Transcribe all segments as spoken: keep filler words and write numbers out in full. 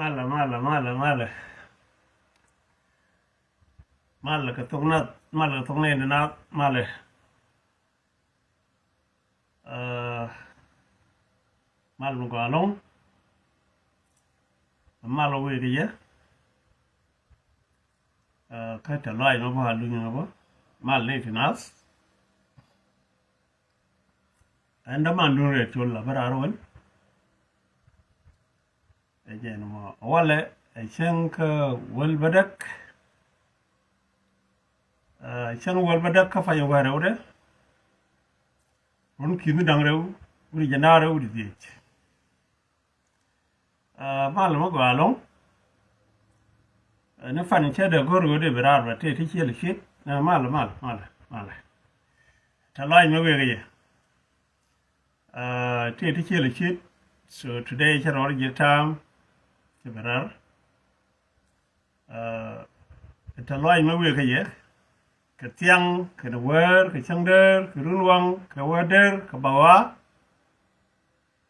Malɛ, malɛ, malɛ, malɛ. Malɛ kɛ thok nath, malɛ kɛ thok nɛy ti nath, malɛ. Aa, mal mi gɔaa ɛlɔ̱ŋ. Mal wä wëë kɛ yɛ. Aa, kä tɛ̈th lɔaac mɛ bä a luny mɛ bä. Mal nɛy ti nath. Ɛn dämandun Rɛt Col a bä raar wän. Ɛ jɛn mɔ walɛ ɛ cäŋ kä wäl bädäk. Ɛ cäŋ wäl bädäk kä pay wäl rɛwdɛ. Run ki̱n da̱ŋ rɛw wi̱cdɛ jiɛn da̱ŋ rɛw wi̱cdɛ dhieec. Ɛ mal mɛ gɔaa ɛlɔ̱ŋ. Ɛ ni pan cä dee go̱r ɣöö dee bi raar bɛ tëë ti ciël ciet. Ɛ mal, mal, mal, mal. Tɛ̈th lɔaac mɛ wëë kɛ yɛ. Aa, tëë ti ciël ciet. So today cä rɔɔr ji̱ ta̱a̱m cä bi raar. Aa, tɛ̈th lɔaac mɛ wëë kɛ yɛ. Kɛ thiaŋ, kɛ ni wäär, kɛ cäŋ däär, kɛ runwaŋ, kɛ wäär däär, kɛ bäwä.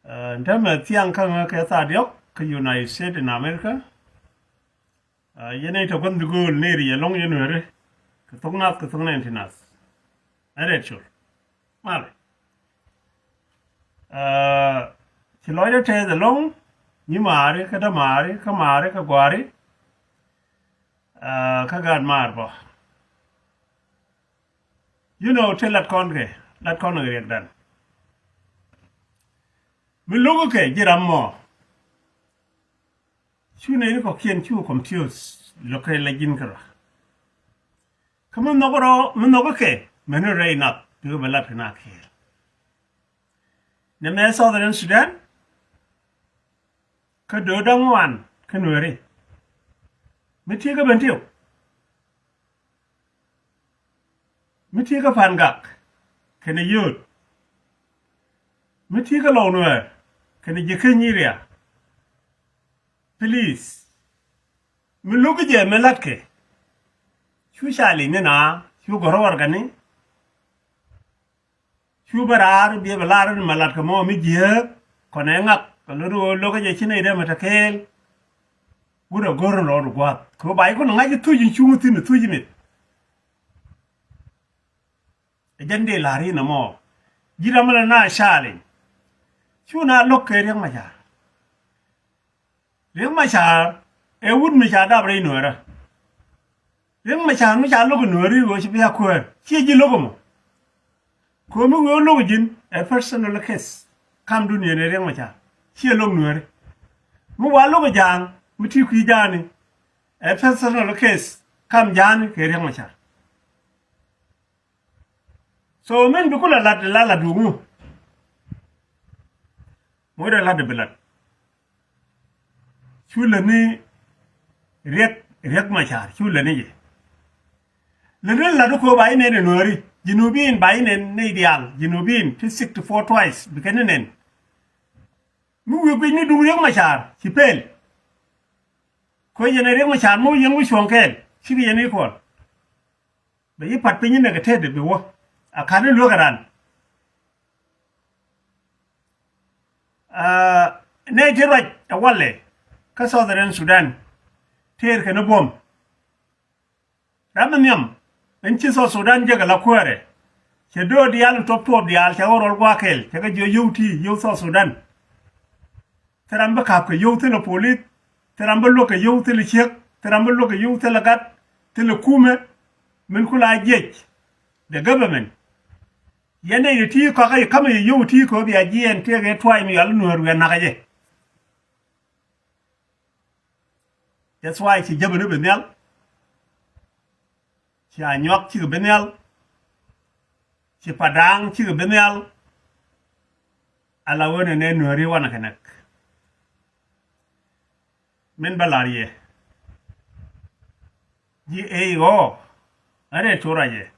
Aa, ɛn täämɛ thiaŋ kä ŋä kɛ thaa diɔ̱k kä United States in America. Aa, yɛn nɛy tɔ gua̱n dhi gööl nɛy ri yɛ lɔ̱ŋ yɛn weri. Kɛ thok nath, kɛ thok nɛy ti nath. Ɛ Rɛt Col. Malɛ. Aa, ci lɔcdä tɛɛth ɛlɔ̱ŋ, nyimaari, kä dämaari, kä maari, kä gɔaari. Aa, kä gaat maar bä. You know, te lat kɔn kɛ, lat kɔn kɛ riɛkdan. Mi lo̱k kɛ ji̱ ram mɔ. Cu nɛy ni kɔ̱kiɛn cu confuse, lo̱k kɛ la ji̱n kärɔa. Kä mi nhɔk rɔ, mi nhɔk kɛ, mɛn rɛy nath, bikɛ bɛ lat kɛ na kɛɛl. Nɛmɛ Southern Sudan, kä do̱r da̱ŋ ŋuan kä Nuɛri. Mi ti̱i̱ kä Bentiu. Mi ti̱i̱ kä Pangak kɛnɛ Yio̱o̱t. Mi ti̱i̱ kä Lɔw Nuɛɛr kɛnɛ Jikäny area. Please. Mi lo̱k jɛ mi la̱tkɛ. Cu ca li̱ny ni na, cu gɔ̱r warɛgani. Cu bä raar, biɛ bɛ lar ni ma lat kɛ mɔ mi jiääk, kɔnɛ ŋak, kɛ lot ɣöö lo̱kä jɛ ci nɛy dee mɛ te kɛɛl. Wut a go̱r ni rɔɔd gua̱a̱th. Kɛ ɣöö ba ji̱ kun ŋa̱c i̱ thuc in cuŋ thi̱n i̱ thuc imith. Ɛ jɛn dee la̱r in ɛmɔ. Ji̱ ram mi la na challenge. Cu na lo̱k kɛ Riɛk Macar. Riɛk Macar ɛ wut mi ca dap rɛy Nuäärä. Riɛk Macar mi ca lo̱k ɛ Nuääri ɣöö ci bia kuäär. Ciɛ ji̱ lo̱k ɛmɔ. Ko̱mi wee lo̱k ji̱n ɛ personal case. Kamdun yɛn ɛ Riɛk Macar. Ciɛ lo̱k Nuääri. Mi wa lo̱k ɛ Ja̱a̱ŋ mi ti kui̱ Ja̱a̱ni. Ɛ personal case. Kam Ja̱a̱ni kɛ Riɛk Macar. So min bi kulɛ lat la lat duŋ. Moc rɛ lat bi lat. Cu lätni Riɛk, Riɛk Macar cu lätni jɛ. Lätni lat ko ba inɛn in Nuääri. Jinubiin ba inɛn ni diaal. Jinubiin ti sixty four twice bi kɛn inɛn. Mi wi̱i̱ guic ni duŋ Riɛk Macar ci pel. Ko yɛn Riɛk Macar moc yɛn wi̱c cuɔ̱ŋ kɛɛl cikɛ yɛn i̱ kuɔl. Bɛ yi pat piny inɛ kɛ tetdɛ bi wä a ka̱n in luekä ran. Aa, nɛy ti ruac ɛ walɛ kä Southern Sudan. Tëër kɛn i̱ buɔ̱m. Ram mi nhiam in ci South Sudan jekɛ la kuäärɛ. Cɛ döör diaal in tuɔp tuɔp diaal cɛ wä ruɔl gua̱a̱k kɛl cɛ kɛ jiɔ yio̱w ti yio̱w South Sudan. Thil ram bi ka̱p kɛ yio̱w thilɛ police. Thil ram bi luäk kɛ yio̱w thilɛ ciek. Thil ram bi luäk kɛ yio̱w thilɛ gat. Thilɛ kumɛ. Min kula jiɛc. The government. Yɛn nɛy ti ti kɔakä yi ka̱mɛ yi yio̱w ti kɛ ɣöö bia jiɛɛn tëëkɛ tua̱a̱c mi yɔal i̱ Nuäär wiaa nakä jɛ. That's why ci jäpɛ ni bi nhial. Ci Anyuak cikɛ bi nhial. Ci Padaŋ cikɛ bi nhial. Ala wen ɛn ɛ Nuääri wanɛ kɛ näk. Min bä lar yɛ. Ji̱ ëë ɣɔɔ. Ɛ rɛy cu ruacɛ.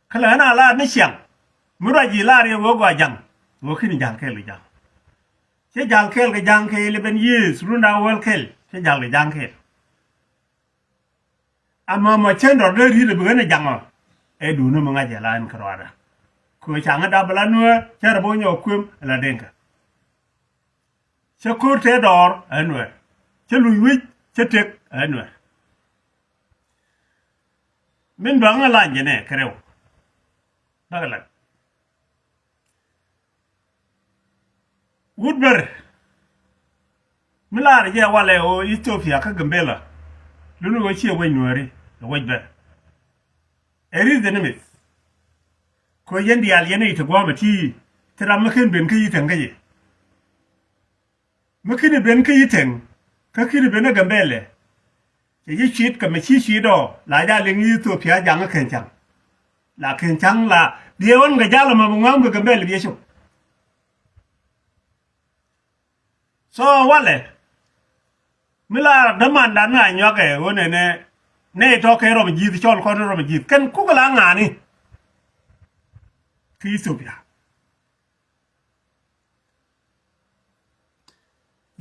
Kä lɛ ɣän a lar ni ciaŋ. Mi ruac ji̱ lar yɛ wee gɔaa ja̱ŋ. Wee ki̱n ja̱l kɛɛl kɛ ja̱ŋ. Cä ja̱l kɛɛl kɛ ja̱ŋ kɛ eleven years run da̱ŋ wäl kɛl cä ja̱l kɛ ja̱ŋ kɛɛl. Ama ma cä dɔr dee ri̱t ɛ bi ɣän ɛ ja̱ŋ ɔ. Ɛ duundä mi ŋa̱c ɛ la ɛn kärɔaadä. Kɛ ɣöö ca ŋä dap ɛ la Nuäär cä rɛ bä nyɔk kuëm ɛ la Deŋkä. Cä ko̱r tëë dɔɔr ɛ Nuäär. Cä luc wi̱c cä tëk ɛ Nuɛr. Min bäŋ ɛ lany jɛ nɛ kɛ rɛw. Bäkɛ lat. Wut Bär mi laarɛ jɛ walɛ ɣöö Ethiopia kä Gambela. Luni ɣöö ciɛ wec Nuääri ɛ wec Bär. Ɛ ri̱th ɛn mith. Kɛ ɣöö yɛn diaal yɛn i̱ te gua̱a̱mɛ ti, te ram mi ken ben kä yi̱ Täŋ kä jɛ. Mi ken i̱ ben kä yi̱ Täŋ kä ken i̱ ben ɛ Gambɛlɛ. Cɛ ji̱ cuit kɛ mɛ ci cuit ɔ la jal liŋ Ethiopia jaŋ kä Kɛn Caŋ. La Kɛn Caŋ la biɛ ɣän kɛ jal ɛmɛ bi ŋua̱a̱m kɛ Gambɛlɛ biɛ cop. So walɛ mi la dämandan na nyuakɛ ɣöö nɛnɛ nɛy tɔ̱ kɛ rɔm ji̱th cɔl kɔn rɔm ji̱th kɛn kukɛ la ŋa̱a̱ni. Kä Ethiopia.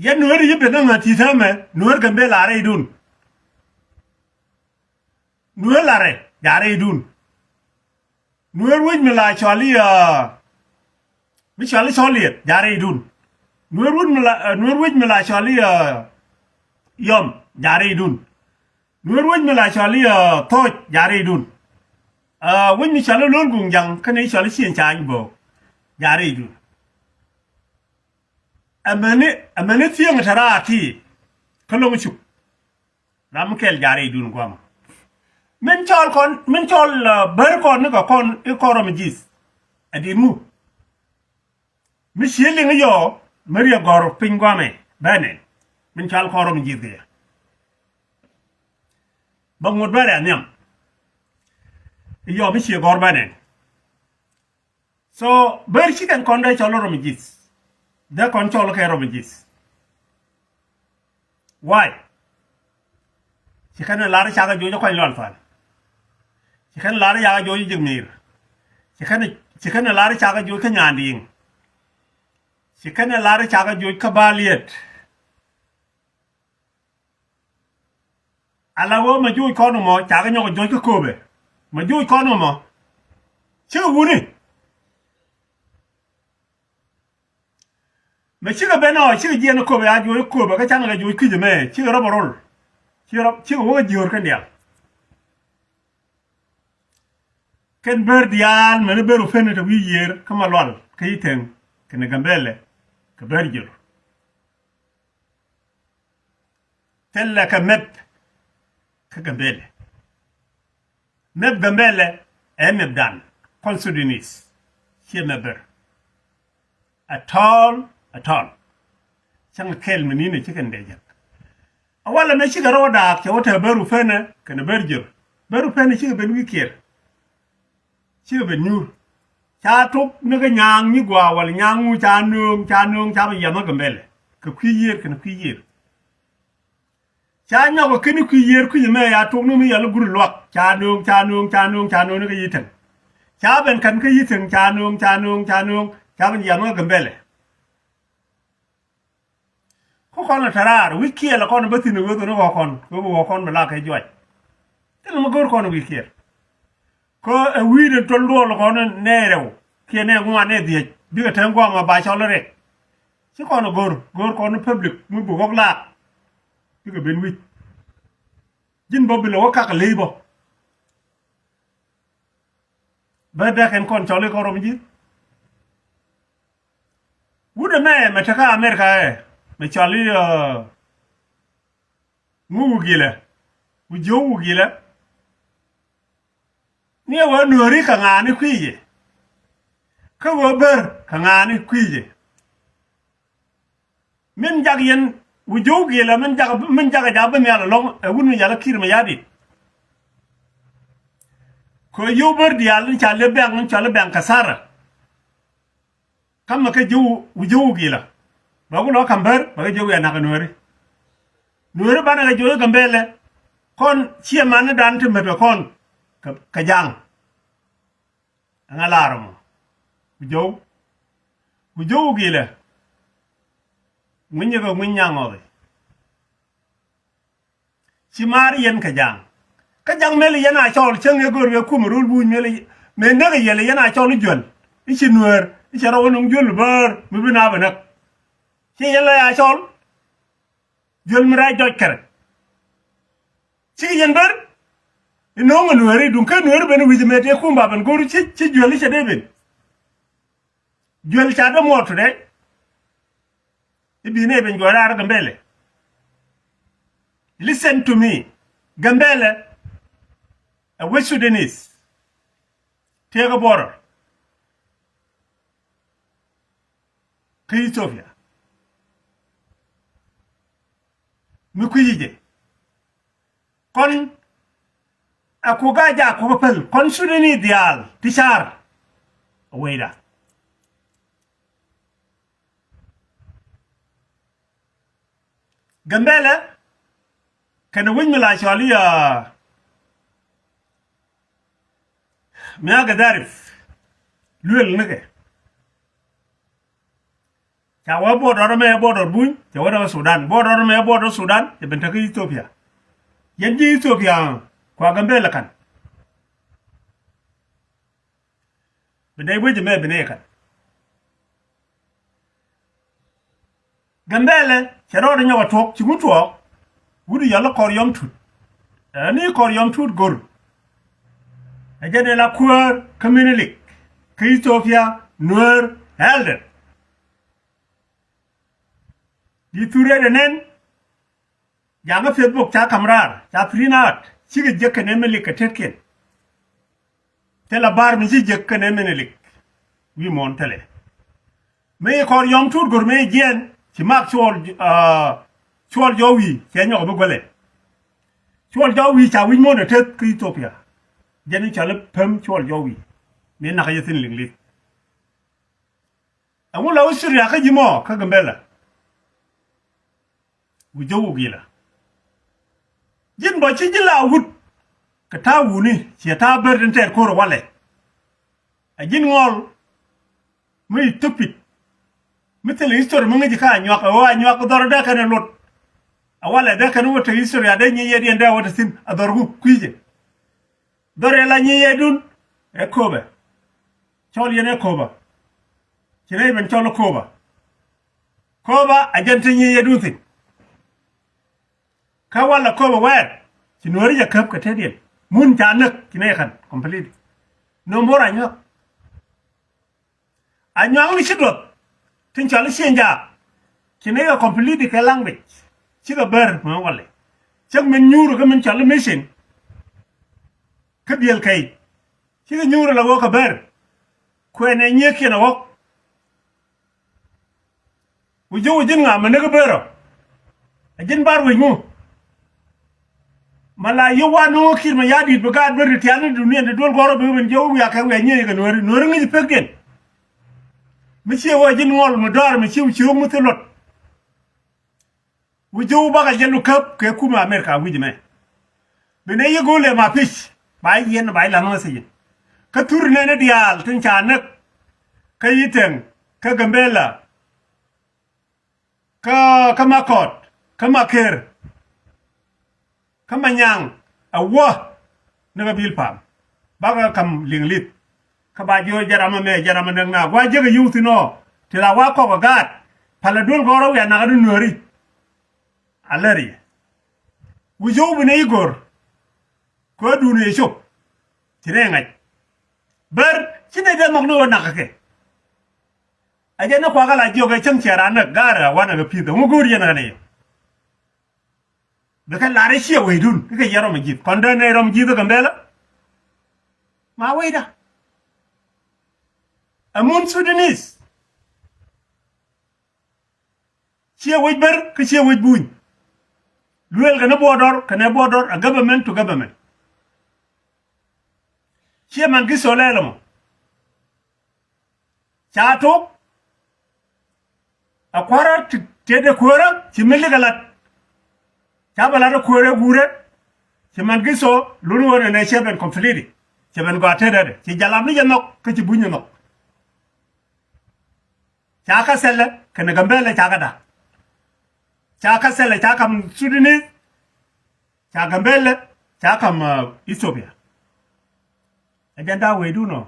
Yɛn Nueeri ci ben kä ŋa̱ ti̱i̱t ɛmɛ Nueer Gambela rɛydun. Nueer larɛ ja rɛydun. Nueer wec mi la cɔal i̱, ah, mi cɔal i̱ Cɔl Liɛth ja rɛydun. Nueer wec mi la, ah, Nueer wec mi la cɔal i̱, ah, Yɔm ja rɛydun. Nueer wec mi la cɔal i̱, ah, Thɔc ja rɛydun. Ah, wec mi cɔal i̱ Lol Guŋ Jaŋ kɛnɛ cɔal i̱ Cieŋ Cany Böök ja rɛydun. Ɛmɛni, ɛmɛni thieŋ te raar ti kä lo̱ŋ cuk. Ram mi kɛl ja rɛydun gua̱a̱mä. Min cɔl kɔn, min cɔl, ah, Bär kɔn ni kɛ kɔn i̱ kɔn rɔm ji̱th. Ɛ di̱t ŋu? Mi ci liŋ i̱ yɔ mi riɛ gɔ̱r piny gua̱a̱mɛ bɛ nɛn. Min cɔal kɔn rɔm ji̱th kɛ yɛ. Bä ŋut bɛ rɛ nhiam. I̱ yɔ mi ci gɔ̱r bɛ nɛn. So Bär ci kɛn kɔn dee cɔl rɔm ji̱th. Dee kɔn cɔl kɛ rɔm ji̱th. Why? Ci kɛn lar cakɛ joc kɔny Lual Thal. Ci kɛn lar cakɛ joc Jek Miir. Ci kɛn, ci kɛn lar cakɛ joc kä Nyandiŋ. Ci kɛn lar cakɛ joc kä Baliet. Ala wä ma joc kɔn mɔ cakɛ nyɔk joc kä Köpɛ. Ma joc kɔn mɔ cikɛ wuni. Mɛ cikɛ ben ɔ cikɛ jiɛn Köpɛ a joc Köpɛ kä canɛ kɛ joc kui̱c ɛmɛ cikɛ rɔb a rol. Cikɛ rɔb, cikɛ wä kä jiöör kɛn diaal. Kɛn Bär diaal mɛni Bär Opɛn te wi̱i̱ yiër kä Malual kä Itɛŋ kɛnɛ Gambɛlɛ kɛ Bär Jör. Thilɛ kɛ mɛp kä Gambɛlɛ. Mɛp Gambɛlɛ ɛ mɛp dan kɔn Sudanese. Ciɛ mɛp Bär. At all, at all. Cäŋ kɛl mi ni̱n ɛ cikɛn dee jek. A walɛ mɛ cikɛ rɔɔk daak cɛ wä te Bär Opɛn kɛnɛ Bär Jör. Bär Opɛn cikɛ ben wi̱i̱ kiɛr. Cikɛ ben nyuur. Ca tok ni kä Nyaaŋ nyi gua̱a̱ wal Nyaaŋ ŋu ca nööŋ, ca nööŋ, ca bi yiam kä Gambɛlɛ. Kɛ kui̱ yiër, kɛnɛ kui̱ yiër. Ca nyɔk kɛ keni kui̱ yiër kui̱ mɛ ya tok ni mi yal gur luak. Ca nööŋ, ca nööŋ, ca nööŋ, ca nööŋ ni kä Itɛŋ. Ca ben kɛn kä Itɛŋ, ca nööŋ, ca nööŋ, ca nööŋ, ca ben yiam kä Gambɛlɛ. Kä kɔn ɛ te raar wi̱c kiɛɛl kɔn bä thi̱n ɛ wee thon i̱ ɣɔ̱kɔn, wee bi ɣɔ̱kɔn bi la kɛ juac. Thilɛ mi go̱r kɔn wi̱c kiɛɛl. Kä ɛ wi̱i̱dɛ tol duɔl kɔn nɛy rɛw kiɛ nɛy ŋuan nɛy dhiec bikɛ te guam ɛ ba cɔl i̱ rɛk. Ci kɔn ɛ go̱r, go̱r kɔn i̱ public mi bi ɣɔ̱k laak. Bikɛ ben wi̱c. Ji̱n bä bi lɛ wä kak ley bä. Bä däk ɛn kɔn cɔl i̱ kɔn rɔm ji̱. Wut ɛmɛ mɛ tekä Amerika ɛ mɛ cɔal i̱, ah, ŋu Wugilɛ. Wu jiök Wugilɛ. Ni ɛ wee Nuääri kɛ ŋa̱a̱ni kui̱ jɛ. Kä wee Bär kɛ ŋa̱a̱ni kui̱ jɛ. Min jak yɛn wu jiök Wugilɛ min jak, min jak ɛ jak bi nhial ɛlɔ̱ŋ ɛ wut mi yal ɛ Kiir Mayardit. Kɛ ɣöö yio̱w Bär diaal in ca lep bɛ̈ŋ in cɔal i̱ bɛ̈ŋ kɛ Thara. Kä mɛ kɛ jiök wu jiök Wugilɛ. Bɛ ku lɔ ka̱m Bär bɛ kɛ jiök wiaa na̱k kɛ Nuääri. Nuääri banɛ kɛ jiök i̱ Gambɛlɛ. Kɔn ciɛ manidan ti met kɛ kɔn kɛ, kɛ Ja̱a̱ŋ. Ɛŋa lar ɛmɔ? Wu jiök. Wu jiök Wugilɛ. Ŋui̱nyɛ kɛ ŋui̱ny nyaŋ ŋɔthi. Ci maar yɛn kɛ Ja̱a̱ŋ. Kä Ja̱a̱ŋ mël yɛn a cɔl cäŋ ëë go̱r wee kumɛ rol buuc mël mëë näk yɛl yɛn a cɔl i̱ juäl. I̱ ci Nuäär i̱ cɛ rɔ wä nuŋ juäl Bär mi bi na bɛ näk. Ci yɛn lɔ ya cɔl. Juël mi rac jɔc kärɛ. Cikɛ yɛn ber. Inɔŋ ɛ Nuääri, duŋ kä Nuääri ben wi̱c mɛ tëë kum ba ben go̱r ci, ci Juël i̱ cɛ dee ben. Juël ca dee muɔɔr today. I̱ bi nɛ ben juɔc raar Gambɛlɛ. Listen to me. Gambɛlɛ ɛ West Sudanese. Tëëkɛ border kä Ethiopia. Mi kui̱ci jɛ. Kɔn a kuk a jak kuk a päl. Kɔn Sudani diaal ti car. A wecda. Gambɛlɛ kɛnɛ wi̱c mi la cɔl i̱, ah, Mia Gadharif luel nikɛ. Ca wä border mɛ border Buny, ca wä dɔ̱ŋ Sudan. Border mɛ border Sudan, ca ben te kä Ethiopia. Yɛn ji̱ Ethiopia kua Gambɛlɛ ka̱n. Bi nɛy wec ɛmɛ bi nɛy ka̱n. Gambɛlɛ cɛ rɔɔdɛ nyɔk a tuɔk, ci ŋut tuɔɔk. Wut i̱ yɔl i̱ Kɔr Yɔm Tut. Ɛn i̱ Kɔr Yɔm Tut go̱r. Ɛ jɛn ɛ la kuäär kä Minilik kä Ethiopia, Nuäär, elder. Di thurɛ dɛ nɛn. Jakä Facebook ca ka̱m raar, ca print out, cikɛ jek kɛnɛ Minilik kɛ tetkiɛn. Thilɛ bar mi ci jek kɛnɛ Minilik. Wi̱i̱ muɔ̱ɔ̱n thilɛ. Mi Kɔr Yɔm Tut go̱r mi jiɛn, ci mak cuɔl, ah, cuɔl jɔw wi̱i̱, cɛ nyɔk bi guɛlɛ. Cuɔl jɔw wi̱i̱ ca wi̱c muɔ̱ɔ̱n ɛ teth kä Ethiopia. Jɛn i̱ cɔl i̱ päm cuɔl jɔw wi̱i̱. Mi nak yɛ thi̱n liŋ li̱th. Ɛŋu la wä Syria kä ji̱ mɔ kä Gambɛlɛ? Wi̱c jɔw wä gilɛ. Ji̱n bä ci ji̱ la wut. Kɛ ta̱a̱ wuni ciɛ ta̱a̱ ber tin tɛɛt ko̱r walɛ. Ɛ ji̱n ŋɔl. Mi stupid. Mi thil history mi ŋäc kä Anyuak, ɛ ɣöö Anyuak dhɔr dee kɛn ɛ lot. A walɛ dee kɛn wä te history a dee nyi yɛ diɛn dee wä te thi̱n a dhɔr ku kui̱cɛ. Dhɔr yɛ la nyi yɛ dun ɛ Kööbä. Cɔl yɛn ɛ Kööbä. Ci nɛy ben cɔl ɛ Kööbä. Kööbä a jɛn te nyi yɛ dun thi̱n. Kä walɛ Kööbä wɛɛt ci Nuääri jɛ käp kɛ tetdiɛn. Mun ca näk ci nɛy ka̱n complete. No more Anyuak. Anyuak mi ci duɔth tin cɔal i̱ Ciëŋ Jaak. Ci nɛy kɛ complete kɛ language. Cikɛ ber mɛ walɛ. Cäŋ min nyuur kä min cɔal i̱ mission. Kä biël kɛy. Cikɛ nyuur ala ɣöö kɛ ber. Kuɛnɛ nyiëëkiɛn a ɣɔ̱k. Wi̱c jɔw wi̱c ji̱n ŋa mi näk ber ɔ. A ji̱n bar wi̱c ŋu. Ma la yio̱w wa no̱o̱ŋ ki̱r ma ya̱di̱t bi gaat ber ti tiani duniɛn ti duel gɔ̱rä bi ben jiɔk wiak kɛ wiak nyiey kɛ Nuääri, Nuääri ŋäc pekdiɛn. Mi ciɛ wä ji̱n ŋɔl mi dɔaar mi ciw ciök mi thil luɔt. Wi̱c jɔw bakɛ jɛ lu käp kɛ kumɛ America wi̱c mɛ. Bi nɛ yi go̱o̱lɛ ma pi̱c ba yiɛn ba yi la̱th message. Kä thur nɛn diaal tin ca näk. Kä Itɛŋ, kä Gambɛla. Kä, kä Makɔt, kä Maker, kä Manyaŋ, a wä ni kä Bilpam. Bakɛ kam liŋ lith. Kä ba jiɔ jɛ ram amɛ, jɛ ram anäk na. Gua jek a youth inɔ. Ti la wa kɔk a gaat. Palɛ duel gɔrɔ wiaa nak a du Nuääri. A lɛr yɛ. Wi̱c jɔw bi ni i̱ go̱r. Kɛ duun yɛ cop. Ci nɛ ŋa̱c. Ber, ci nɛ jɛ nhɔk ni ɣöö nak kɛ. A jɛ ni kuakä la jiɔk ɛ cäŋ cɛ raan näk ga̱a̱rä wanɛ kɛ pi̱th. Ŋu go̱o̱r yɛn kɛnɛ yɛ. Bikɛ lar i̱ ciɛ wecdun. Kɛ yɛ rɔm ji̱th. Kɔn dee nɛ rɔm ji̱th kɛ Gambɛla. Ma wecda. Ɛ mun Sudanese. Ciɛ wec ber kä ciɛ wec Buny. Lueel kɛn border, kɛn border, a government to government. Ciɛ man ki solɛl ɛmɔ. Ca tok. A kua̱rä ti, tëëdɛ kuäärä, ci mi lik a lat. Ca bɛ lat a kuäärä guurä. Ci man ki so, luni wä nɛ nɛ cɛ ben complete. Cɛ ben gɔaa tëëdɛ dɛ. Ci jalap ni jɛ nhɔk, kä ci Buny jɛ nhɔk. Ca kä thɛlɛ kɛnɛ Gambɛlɛ ca kä da̱k. Ca kä thɛlɛ ca kam Sudanese. Ca Gambɛlɛ ca kam, uh, Ethiopia. Ɛ jɛn da̱k wecdun ɔ.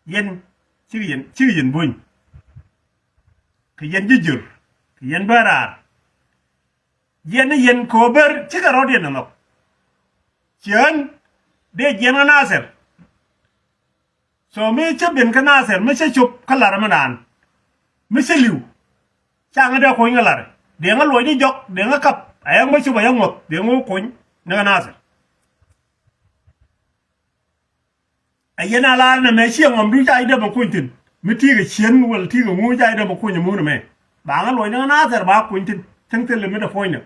Yɛn cikɛ yɛn, cikɛ yɛn Buny. Kɛ yɛn ji̱ Jur. Kɛ yɛn bä raar. Jiɛn ni yɛn kɛ ɣöö ber cikɛ rɔ̱diɛn ɛ nhɔk. Ciɛ ɣän dee jiɛn kä Nathir. So mi cä ben kä Nathir, mi cä cop kä lar mi naan, mi cä li̱w, ca ŋä dee kuny kä lar. Dee ŋä luɔcni jɔk, dee ŋä kap, a yɛ ŋä cop, a yɛ ŋuɔth, dee ŋä wä kuny ni kä Nathir. A yɛn a lar nɛ mɛ ciɛ ŋɔm du ca ji̱ dee bɛ kuny thi̱n. Mi ti̱i̱ kɛ cien wala ti̱i̱ kɛ ŋu ca ji̱ dee bɛ kuny mun mɛ. Ba ŋä luɔcni kä Nathir ba kuny thi̱n, thi̱n thil mi dee puɔ̱nydɛ.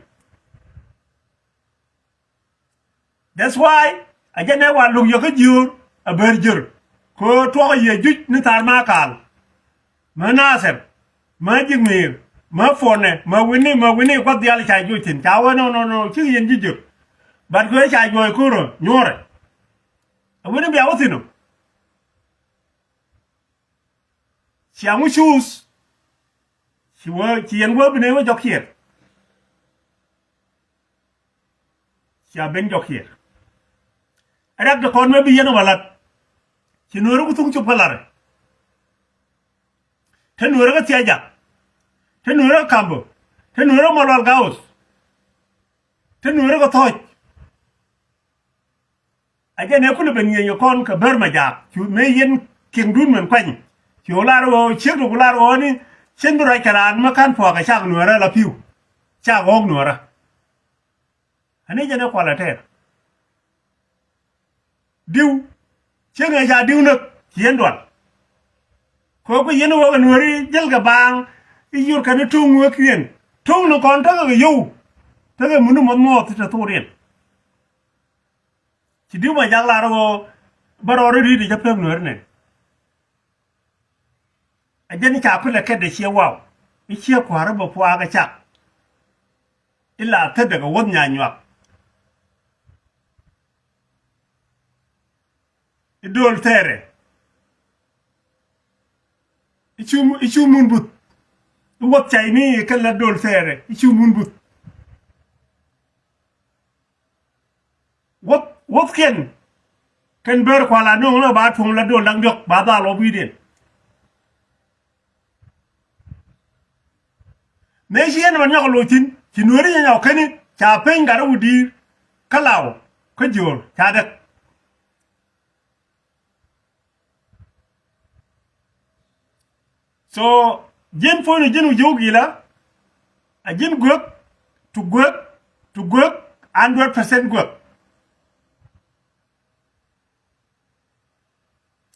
That's why a jɛn ɛ wa luk yɛ kä jiöör a ber jör. Kɛ tuɔk a yiëë juc ni thaar ma kaal. Ma Nathir, ma Ji̱k Mi̱i̱r, ma Puɔnɛ, ma Wi̱ni, ma Wi̱ni gua̱th diaal ca juɔc thi̱n. Ca wee nɔ nɔ nɔ, cikɛ yɛn ji̱ jör. But kɛ ca juɔc ko̱rä nyuɔrɛ. A Wi̱ni bia wä thi̱n ɔ. Cia ŋu cuuth. Ci wä, ci yɛn wä bi nɛy wä jɔk kiɛɛr. Cia ben jɔk kiɛɛr. Ɛ rak ti kɔn mɛ bi yɛn wä lat. Ci nuɔ̱ɔ̱ri ku thuŋ cop kä lar. Te nuɔ̱ɔ̱ri kä Thia̱ Jak. Te nuɔ̱ɔ̱ri kä Kambö. Te nuɔ̱ɔ̱ri kä Malual Gaus. Te nuɔ̱ɔ̱ri kä Thɔc. A jɛn ɛ kulɛ ben ŋi̱eeny kɛ kɔn kɛ Bär Majaak. Cu mëë yɛn kiɛŋdun mɛn kuany. Cu lar ɣöö ciekdu ku lar ɣöö ni cien bi ruac kɛ raan mi ka̱n puɔ̱ɔ̱k ɛ cak nuäärä la pi̱w. Cak ɣɔ̱ɔ̱k nuäärä. Ani jɛn ɛ kual ɛ tɛɛr. Di̱w. Cieŋ ɛ ca di̱w näk ci yɛn dual. Kɛ ɣöö bi yɛn wä kɛ nuääri jäl kɛ baaŋ. I̱ yur kɛn i̱ tuŋ wek yɛn. Tuŋ ni kɔn tekɛ kɛ yio̱w. Tekɛ muni muɔth muɔth ti te thok riɛn. Ci di̱w ma jak lar ɣöö bä rɔɔdä ri̱t i̱ cä pek nueeri nɛn. A jɛn i̱ ca kulɛ kɛt dee ciɛ waw i̱ ciɛ kua̱r i̱ bä puaak ɛ cak. I̱ la thädɛ kɛ wuɔ̱th nya nyuak. I̱ do̱l thɛɛrɛ i̱ cu, i̱ cu mun buth. I̱ wuɔ̱th cayni kɛn la do̱l thɛɛrɛ i̱ cu mun buth. Wuɔth, wuɔthkiɛn kɛn Bär kual a nööŋ ni ba tuɔ̱ŋ la do̱l da̱ŋ diɔ̱k ba dhal wä bui̱diɛn. Mëë ci yɛn mɛ nyɔk loc thi̱n ci nueeri nyɛ nyɔk keni ca peny gat a wi̱di̱i̱r kä Law kä Jiöör ca däk. So ji̱n puɔ̱nydu ji̱n wi̱c ji̱ wä gi̱i̱lä. A ji̱n guäk, tu guäk, tu guäk, hundred percent guäk.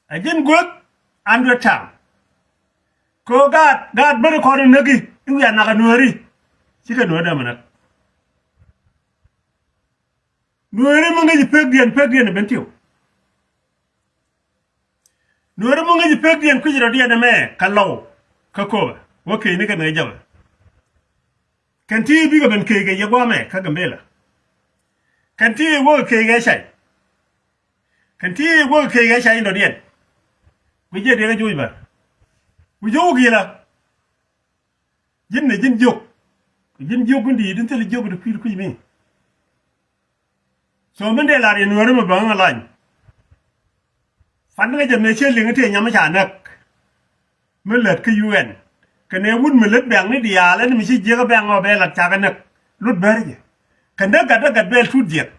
A ji̱n guäk, hundred time. Kɛ ɣöö gaat, gaat Bär kɔn in näk i̱ i̱ wiaa nak a nuääri. Cikɛ nuääri dämɛ näk. Nuääri mi ŋäc i̱ pekdiɛn, pekdiɛn ɛ ben tiw. Nuääri mi ŋäc i̱ pekdiɛn kui̱c rɔ̱diɛn ɛmɛ kä Lɔw kä Köpɛ wä kecni kɛn ɛ jäpɛ. Kɛn ti bikɛ ben kec kɛ yɛ gua̱a̱mɛ kä Gambela. Kɛn ti wä kɛ kec kɛ cay. Kɛn ti wä kɛ kec kɛ cay in rɔ̱diɛn. Wi̱c jɛ diɛk ɛ joc bä. Wi̱c jɛ wä gi̱i̱lä. Ji̱n ni ji̱n jiök. Ji̱n jiök in di̱i̱t in thil jiök in kui̱ kui̱ mi. So min dee lar yɛ nuääri mi bäŋ alany. Fan kä jɛ mëë ciɛ liŋ tëë nyam ca näk. Mi lät kä U N kɛnɛ wut mi lät bɛ̈ŋ ni diaal ɛn mi ci jiäk bɛ̈ŋ ɔ bɛ lat cakɛ näk. Lut Bär jɛ kɛn dee gat dee gat bɛl tut jiɛk.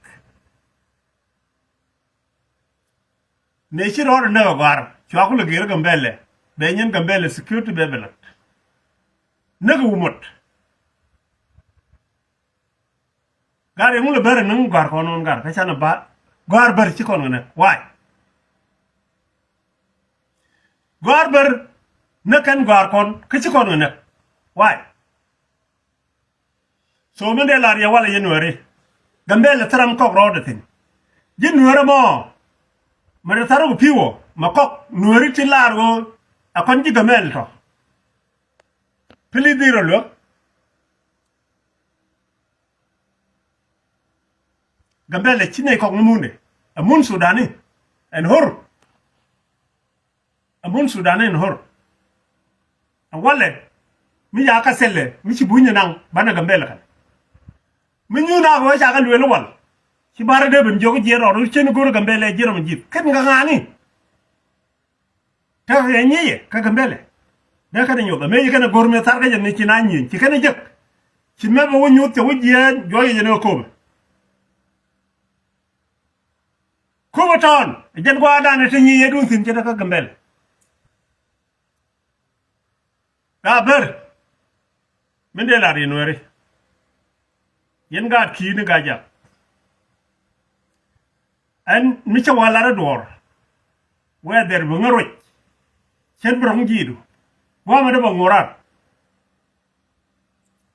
Mëë ci rɔɔdɛ näk ɛ gɔ̱a̱r cua kulɛ gɛr Gambɛlɛ bɛ nyin Gambɛlɛ security bɛ bɛ lat. Näk ɛ wumot. Gar yɛ ŋu lɛ Bär ni ŋu gɔ̱a̱r kɔn ŋun gar kä canɛ ba gɔ̱a̱r Bär ci kɔn kɛ näk. Why? Gɔ̱a̱r Bär näk kɛn gɔ̱a̱r kɔn kä ci kɔn kɛ näk. Why? So min dee lar yɛ walɛ yɛ nuääri. Gambɛlɛ thil ram kɔk rɔɔdɛ thi̱n. Ji̱ nuäärä mɔ mɛ dee thar rɔ kɛ pi̱w ɔ mɛ kɔk nuääri ti lar ɣöö ɛ kɔn ji̱ Gambɛlɛ tɔ. Pili dhil rɔ luäk. Gambɛlɛ ci nɛy kɔk ni mundɛ. Ɛ mun Sudani ɛn ɣör. Ɛ mun Sudani ɛn ɣör. Ɛ walɛ mi ca kä thilɛ mi ci bunyɛ naŋ banɛ Gambɛlɛ kɛn. Mi nyuun a kɛ wee ca kɛ lueel wal. Ci barɛ dee ben jiök jiɛn rɔɔd cien go̱r Gambɛlɛ jiɛn rɔm ji̱th kɛn kɛ ŋa̱a̱ni. Tekɛ kɛ nyieyɛ kä Gambɛlɛ. Dee kɛn ɛ nyoth amec kɛn ɛ go̱r mëë thar kä jɛ ni ci na nyieny ci kɛn ɛ jek. Ci mɛpɛ wä nyuth cɛ wä jiɛɛn juɔyɛ jɛ ni kɛ Köpɛ. Köpɛ tɔn ɛ jɛn gua̱a̱r danɛ ti nyi yɛ dun thi̱n cɛ dɛ kä Gambɛl. Gaa ber min dee lar yɛ Nuɛri. Yɛn gaat ki̱i̱ni gaa jak. Ɛn mi cɛ wä lar i̱ duɔ̱ɔ̱r wɛɛdhɛr bi ŋä ruec. Cɛn bi rɔ̱ŋ ji̱i̱du gua̱a̱mɛ dee bɛ ŋo̱raar.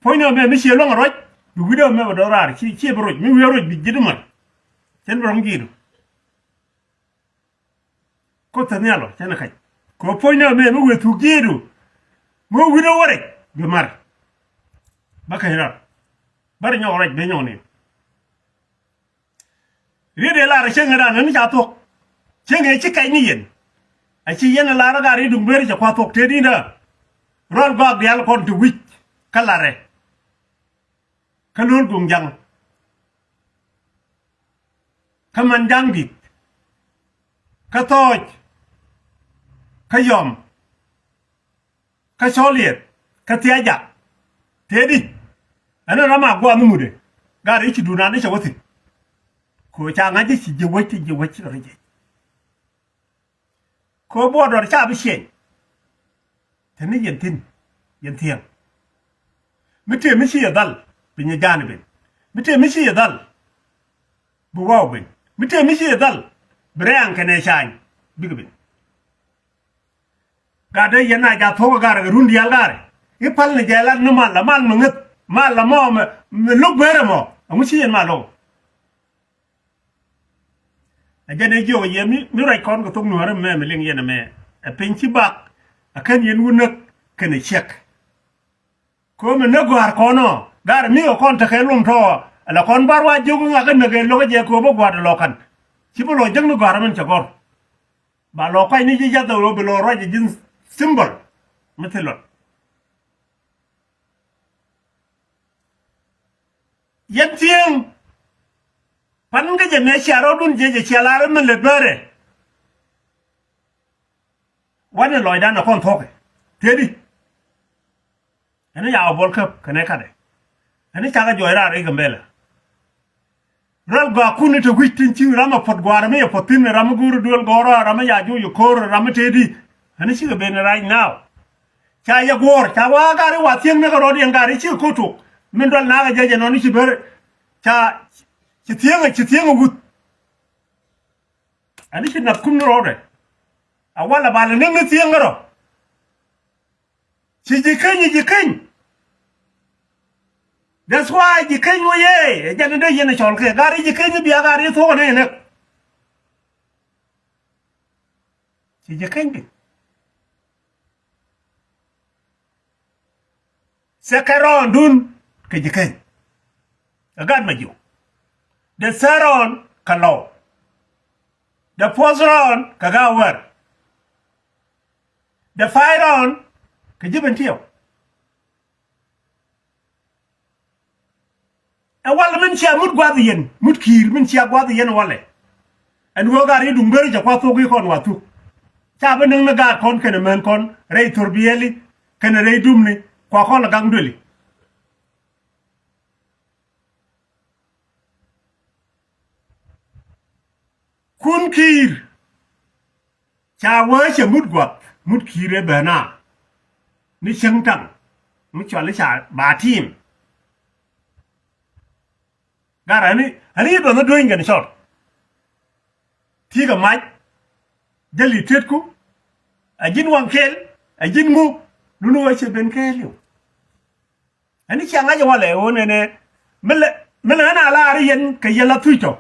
Puɔ̱nyni ɔ mɛ mi ciɛ luäŋ ruac bi wi̱cdɛ ɔ mɛ bɛ dɔ̱raar ci ciɛ bi ruec mi wi̱i̱ ruec bi ji̱t i̱ mär. Cɛn bi rɔ̱ŋ ji̱i̱du. Koth tɛth nhial ɔ cɛn ɛ kac kɛ puɔ̱nyni ɔ mɛ mi wëë thuk ji̱i̱du. Mi wä wi̱cdɛ wä rɛc bi mär. Bä keny rar bä rɛ nyɔk ruac ben nyɔk ni. Riet ëë lar cieŋ ëë ran ni ca thuɔ̱k. Cieŋ ëë ci kɛc ni yɛn. A ci yɛn ɛ lar ɛ gar i̱ duŋ ber cɛ kua̱ thuɔ̱k tëë di̱n dä. Rual gɔak diaal kɔn ti wi̱c kä larɛ. Kä lo̱l guŋ jaŋ. Kä man jaŋ di̱t. Kä thɔɔc. Kä yɔm. Kä cɔl yɛth kä thia̱a̱ jak. Tëëdi ɛn ram a gua̱a̱th ni mudɛ. Gar i̱ ci duut naan i̱ cɛ wä thi̱n. Kɛ ɣöö ca ŋa̱c i̱ ci ji̱ wec ti ji̱ wec rɔ jec. Kɛ ɣöö buɔɔt dɔ̱r ca bi ciɛny. Te ni yɛn thi̱n yɛn thiäŋ. Mi tëë mi ci yɛ dhal bi nyɛ ja̱a̱n ben. Mi tëë mi ci yɛ dhal bi waw ben. Mi tëë mi ci yɛ dhal bi rɛ̈ɛ̈ŋ kɛnɛ ca̱a̱ny bikɛ ben. Gat dee yɛn a jath thuɔ̱k ɛ garɛ kɛ run diaal garɛ i̱ pal ni jɛ lat ni mal la mal mi ŋäth mal la mɔ mi lo̱k berɛ mɔ. Ɛŋu ci yɛn mal lo̱k. Ɛ jɛn ɛ jiök ɛ yɛ mi ruac kɔn kɛ thok nuäärä mɛ mi liŋ yɛn ɛmɛ. Ɛ piny ci bak ɛ kän yɛn wä näk kɛnɛ ciɛk. Köömɛ näk gɔ̱a̱r kɔn ɔ garɛ mi ɛ kɔn tekɛ lom tɔɔ. Ɛ la kɔn bar wa jiök ŋakä näk ɛ lo̱k ɛ jɛ köömɛ gua̱a̱r ɛ lɔkan. Ci bi lɔ jäk ni gɔ̱a̱r ɛmɛn cɛ gɔ̱r. Ba lɔ kuac ni ji̱ jath dhɔw bi lɔ ruac ji̱n symbol mi thil luɔt. Yɛn thieŋ pan kä jɛ mɛ cia rɔɔdun jɛ jɛ cia lar mi lɛ bärɛ. Wanɛ lɔcdan ɛ kɔn thuɔ̱kɛ tëëdi. Ɛn ya wä buɔl käp kɛnɛ katdɛ. Ɛn cakɛ juɔc raar i̱ Gambɛla. Rɔl gɔaa kun i̱ te wi̱c tin ci ram ɛ puɔ̱t gua̱a̱r mi yɛ puɔ̱t thi̱n ram mi go̱o̱r duel gɔɔr ram mi ya juɔc ko̱o̱r ram mi tëëdi. Ɛn cikɛ ben right now. Ca yɛ guɔ̱ɔ̱r ca wa gari wa thiäŋ ni kɛ rɔɔd yɛn gari cikɛ ko̱t tok. Min dual nakä jɛ jɛ nɔn i̱ ci ber. Ca ci thiäŋ ci thiäŋ wuth. Ɛn ci nath kum ni rɔɔdɛ. A walɛ balɛ ni ni thiäŋ rɔ. Ci ji̱ keny, ji̱ keny. That's why ji̱ keny wä yee ɛ jɛn dee yɛn cɔl kɛ gari ji̱ keny bia gari thuɔk ni nɛ. Ci ji̱ keny bi. Second round dun kɛ ji̱ keny. Ɛ gat ma jiw. The third round kɛ lɔw. The fourth round kɛ ga wɛr. The five round kɛ ji̱ ben tiɛw. Ɛ walɛ min cia mut guath yɛn mut ki̱i̱r min cia guath yɛn walɛ. Ɛn wee gat ri duŋ beri cɛ kua thok i̱ kɔn wa thuk. Ca bi niŋ ni gaat kɔn kɛnɛ män kɔn rɛy thor biɛli kɛnɛ rɛy dumni kua kɔn lɛ gaŋ dueli. Kun ki̱i̱r. Ca wee cɛ mut guath mut ki̱i̱r ɛ bɛna. Ni cäŋ taŋ mi cuali ca ba tim. Gar ani ani yɛ duɔth ni dueny kɛn cɔr. Ti̱i̱ kɛ mac jäli tetku. A ji̱n waŋ kɛɛl a ji̱n ŋu. Luni wee cɛ ben kɛɛliw. Ɛn ni cia ŋa̱c ɛ walɛ ɣöö nɛnɛ. Mi lɛ mi lɛ ɣän a laar i̱ yɛn kɛ yɛl a thuc tɔ.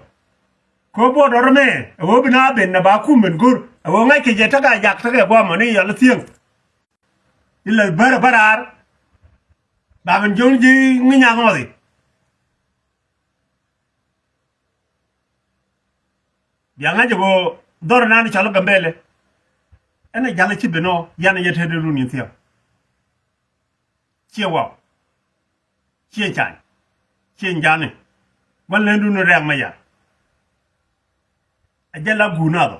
Kɛ ɣöö buɔɔt dɔ̱r ɛmɛ ɛ ɣöö bi na ben ɛ ba kum ben go̱r ɛ ɣöö ŋa̱c kɛ jɛ tekɛ jak tekɛ guamɔ ni yɛl a thiäŋ. Ilɛ bär ɛ bä raar. Ba ben jiɔ̱n ji̱ ŋi̱ny a ŋɔthi. Bia ŋa̱c ɛ ɣöö dhɔr ɛnan cɔl Gambɛlɛ. Ɛn ɛ ja̱l ɛ ci ben ɔ yan ɛ yɛ tetdɛ run in thiäŋ. Ciɛ waw. Ciɛ cany. Ciɛ jani. Gua̱n lendun rɛ̈ŋ mɛ ya. Ɛ jɛ la guun a dhɔ.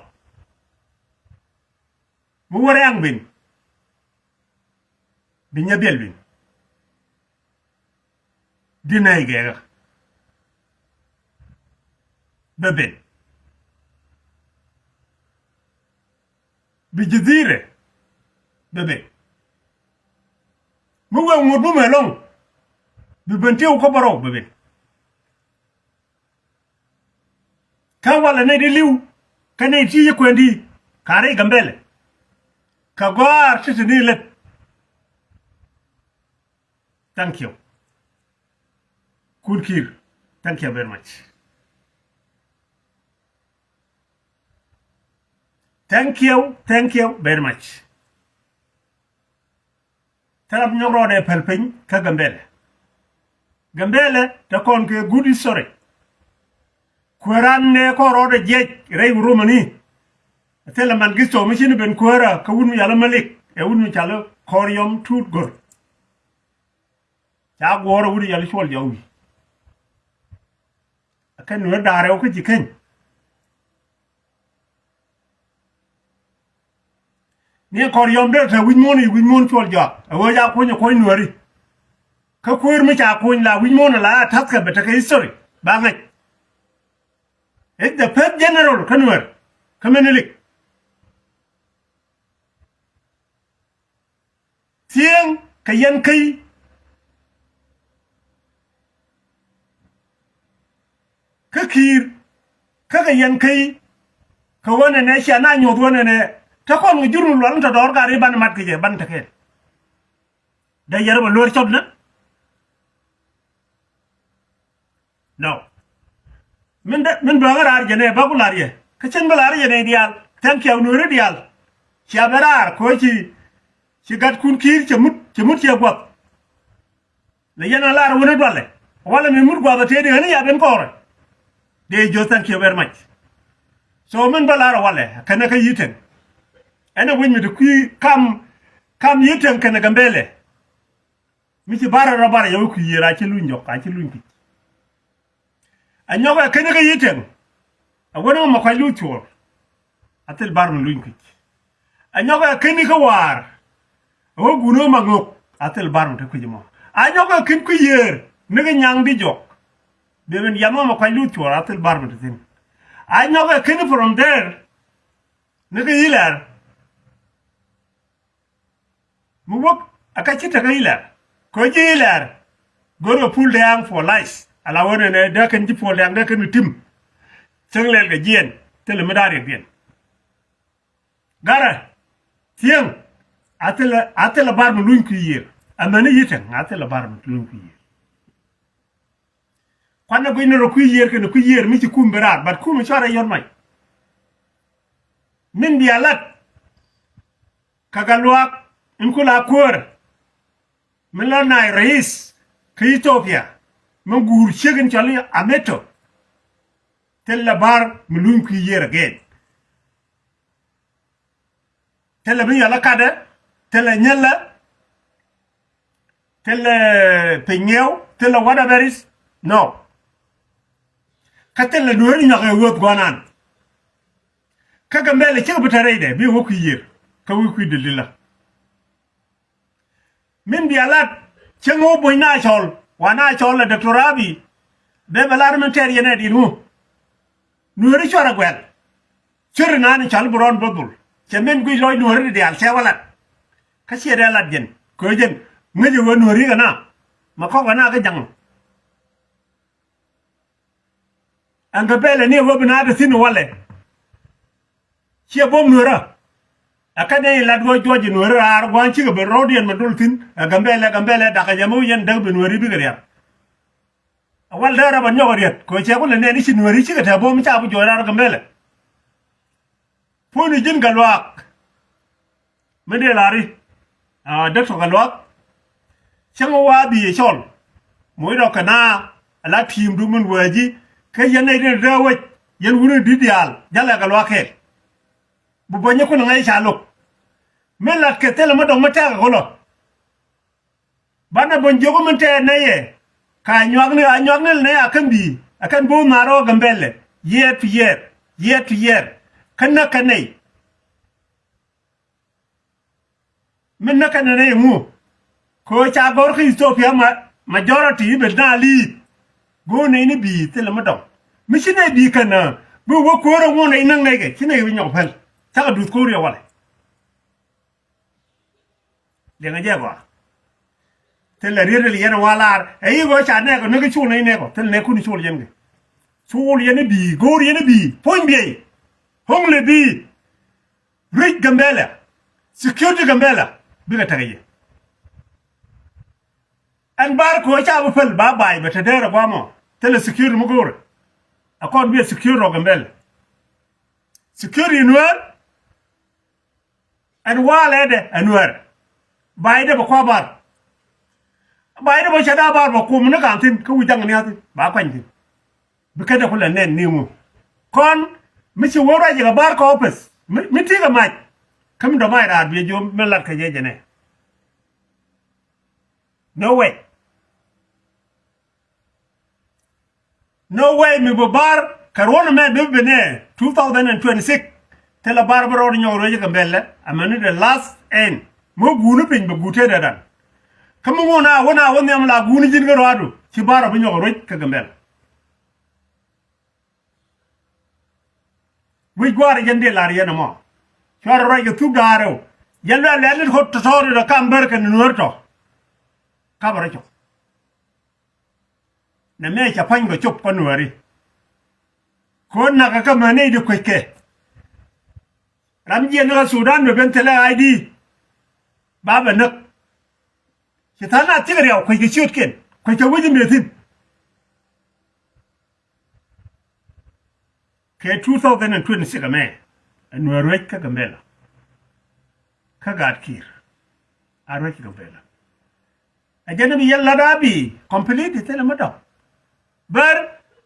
Mi wä rɛ̈ŋ bin. Bi nyɛ biɛl bin. Di nɛy gɛɛkä bɛ ben. Bi ji̱ dhi̱i̱rɛ bɛ ben. Mi wee ŋuɔ̱t bumɛ ɛlɔ̱ŋ bi ben tiɛw kä bärɔw bɛ ben. Kä walɛ nɛy di li̱w kä nɛy ti yi kuɛn di ka rɛy Gambɛlɛ. Kɛ gɔ̱a̱r ti te ni lät. Thank you. Kun Kiir, thank you very much. Thank you, thank you very much. Thilɛ mi nyɔk rɔɔdɛ päl piny kä Gambɛlɛ. Gambɛlɛ te kɔn kɛ good history. Kuääran nɛ kɔn rɔɔdɛ jiɛc rɛy wurumani. Thilɛ Mengistu mi ci ni ben kuäärä kä wut mi cɔal i̱ Malik ɛ wut mi cɔal i̱ Kɔryɔm Tut Gor. Ca guɔ̱ɔ̱r ɛ wut mi cɔal i̱ Cuɔl Jɔk Wi̱i̱. Ɛ kɛn Nuäär da̱ŋ rɛw kä ji̱ keny. Ni Kɔryɔm dee te wi̱c muɔ̱ɔ̱n i̱ wi̱c muɔ̱ɔ̱n Cuɔl Jɔk. Ɛ ɣöö ca kuny ɛ kuɔ̱ny Nuääri. Kä kuëër mi ca kuny la wi̱c muɔ̱ɔ̱n ala a ta̱thkɛ bɛ tekɛ history ba ŋäc. It's the first general kä Nuäär kä Menelik. Thieŋ kɛ yɛn käi. Kä Kiir kä kɛ yɛn käi. Kɛ ɣöö nɛnɛ cia na nyoth ɣöö nɛnɛ te kɔn kɛ jur mi lual in tɔ dɔɔr gari banɛ mat kɛ jɛ banɛ tekɛ. Dee yɛn rɔ bɛ lueer cɔpnɛ. No. Min dee, min bäŋä raar jɛ nɛ bä ku lar yɛ. Kä cin bä lar jɛ nɛ diaal. Thank you Nuääri diaal. Cia bɛ raar kɛ ɣöö ci, ci gatkun Kiir cɛ mut, cɛ mut cɛ guath. Lɛ yɛn a lar wänä dualɛ. Walɛ mi mut guath a tëë di ɣän i̱ ya ben kɔɔrɛ. Dee jiö thank you very much. So min bä lar walɛ kɛnɛ kä Yi̱tɛŋ. Ɛn ɛ wec mi ti kui̱ kam, kam Yi̱tɛŋ kɛnɛ Gambɛlɛ. Mi ci barɛ rɔ barɛ yɛ wä kui̱ yiër a ci luny jɔk a ci luny kui̱. A nyɔkɛ keni kä Yi̱tɛŋ. A wänä mɔ kuac luth cuɔr. A thil bar mi luny kui̱. A nyɔkɛ keni kä Waar. A wä gunä ma ŋök a thil bar mi te kui̱ mɔ. A nyɔkɛ ken kui̱ yiër ni kä nyaŋ di jɔk. Bɛ ben yamä mɔ kuac luth cuɔr a thil bar mi te thi̱n. A nyɔkɛ keni from there. Ni kä Ilɛr. Mi wäk a kä ci tekɛ Ilɛr. Kɛ ji̱ Ilɛr. Go̱rkɛ Pul Dɛ̈ɛ̈ŋ for life. Ala wä nɛnɛ dee kɛn ji̱ Pul Dɛ̈ɛ̈ŋ dee kɛn tim. Cäŋ lɛl kɛ jiɛn thilɛ mi da̱a̱r yɛ jiɛn. Garɛ. Thieŋ. A thilɛ, a thilɛ bar mi luny kui̱ yiër. Amäni Yi̱tɛŋ a thilɛ bar mi luny kui̱ yiër. Kuanɛ guic ni rɔ kui̱ yiër kɛnɛ kui̱ yiër mi ci kum bi raar, but kum cuarɛ yɔt mac. Min bia lat. Kä Gatluak in ku la kuäär. Min la naath rais kä Ethiopia. Min guur ciek in cɔl i̱ Ameto. Thilɛ bar mi luny kui̱ yiër again. Thilɛ mi yɔl ɛ katdɛ, thilɛ nyälɛ, thilɛ piny ŋiɛw, thilɛ whatever is, no. Kä thilɛ Nuääri nyɔk ɛ ɣööth gua̱nan. Kä Gambɛlɛ cikɛ bi te rɛydɛ bi wä kui̱ yiër kä wi̱i̱ kui̱ dildilä. Min bia lat cäŋ wä buɔ̱ny na cɔl wa na cɔl ɛ Doctor Abiy. Bɛ bɛ lar min tɛɛr yɛn ɛ di̱t ŋu. Nuääri cuarɛ guɛl. Cuɛri naan cɔal bi rɔɔn bä dhul cɛ min guic lɔc Nuääri di diaal cɛ wä lat. Kä ciɛ dee lat jɛn kɛ jɛn ŋäc ɛ wä Nuääri kɛ na. Ma kɔk kɛ na kä jaŋ. Ɛn Gambɛlɛ ni ɛ wä bi na dee thi̱n walɛ. Ciɛ buɔ̱m Nuäärä. Ɛ kɛn nɛy lat ɣöö juɔc ɛ Nuääri raar gua̱a̱n cikɛ ben ro̱diɛn mi dol thi̱n ɛ Gambɛlɛ, Gambɛlɛ da̱k ɛ jɛ mi wi̱c yɛn däk bi Nuääri bikɛ riɛk. Ɛ wal dee rɛp ɛ nyɔk ɛ riɛt kɛ ɣöö cɛ kulɛ nɛn i̱ ci Nuääri cikɛ tɛ̈ buɔ̱m ca bi juɔc raar Gambɛlɛ. Puɔ̱nyni ji̱n Gatluak. Mi dee lari. Aa, Doctor Gatluak. Cäŋ wa bi yɛ cɔl. Moc rɔ kɛ na ala ti̱i̱mdu min wee ji̱ kä yɛn nɛy tin dee wec yɛn wuni di̱t diaal jalɛ Gatluak kɛɛl. Bi buɔ̱ny kun ŋa̱c ca lo̱k. Mi lat kɛ thilɛ mi dɔ̱ŋ mi tɛ̈k ɛ kulɔ. Banɛ buɔ̱ny jiök min tɛɛr nɛy ɛ ka nyuakni a nyuakni lɛ nɛy a kɛn bi̱i̱ a kɛn bo̱o̱th naar ɔ Gambɛlɛ. Year to year. Year to year. Kä näk kɛ nɛy. Mi näk kɛn nɛy ŋu. Kɛ ɣöö ca gɔ̱r kä Ethiopia ma Majority i̱ bɛ na li̱i̱t. Go̱o̱r nɛy ni bi̱i̱ thilɛ mi dɔ̱ŋ. Mi ci nɛy bi̱i̱ kän, bi wä kuäärä ŋuɔ̱n nɛy näk nɛy kɛ ci nɛy bi nyɔk päl. Cakɛ duth ko̱r yɛ walɛ. Liɛŋɛ jɛ gɔaa. Thilɛ riet li yɛn wa lar ɛ i̱ gɔaa ca nɛɛkɔ näk i̱ col nɛy nɛɛkɔ thilɛ nɛɛkun i̱ col yɛn kɛ. Col yɛn i̱ bi̱i̱ go̱o̱r yɛn i̱ bi̱i̱ puɔ̱ny biey. Hoŋlɛ bi̱i̱. Ruec Gambɛla. Security Gambɛla bikɛ tekɛ yɛ. Ɛn bar kɛ ɣöö ca bi päl ba ba̱a̱c bɛ te dee rɛ gua̱a̱mɔ thilɛ security mi go̱o̱rɛ. Ɛ kɔn bi ɛ security rɔ Gambɛla. Security Nuäär. Ɛn walɛ dɛ ɛ Nuäär. Ba̱a̱c dɛ bɛ kua̱ bar. Ba̱a̱c dɛ bɛ cɛ da̱a̱ bar bɛ kum ni ka̱n thi̱n kä wi̱c da̱ŋ ni a thi̱n ba kuany thi̱n. Bi kɛn dɛ kulɛ nɛn ni ŋu kɔn mi ci wä ruac yɛ kɛ bar kɛ office mi ti kɛ mac. Kä mi dɔ̱ mac raar biɛ jiom mi lat kɛ jɛ jɛ nɛ. No way. No way mi bi bar kɛ ruɔ̱n mɛ bi bi nɛ two thousand and twenty-six. Thilɛ bar bi rɔɔd nyɔk ruec kɛ Gambɛla amäni the last end. Mi wä guuni piny bɛ guut tëë dɛdan. Kä mi ŋuɔ̱n a wä na wä nhiam la guuni ji̱n kä rɔadu ci bar bi nyɔk ruec kɛ Gambɛla. Wi̱c gua̱a̱r jɛn dee lar yɛn ɛmɔ. Cuarɛ ruac kɛ thuk da̱a̱r rɛw. Jɛn luɛl luɛl lit ɣöt tɔ̱tɔ̱ rit ɔ kam bär kɛn Nuäär tɔ. Kapɛ rɔ cɔk. Nɛ mɛ ca pa̱ny kɛ cop kä Nuääri. Ko̱n nakä kä män nɛy di kueckɛ. Ram jiɛn ni kä Sudan mɛ ben thilɛ I D. Ba bɛ näk. Ci tha̱a̱ŋ na thikɛ riaw kueckɛ ciötkiɛn kueckɛ wec in dee thi̱n. Kɛ two thousand and twenty-six ɛmɛ ɛ Nuäär ruec kä Gambɛla. Kä gaat Kiir a ruec kä Gambɛla. Ɛ jɛn bi yɛn lat a bi complete thilɛ mi dɔ̱ŋ. Bär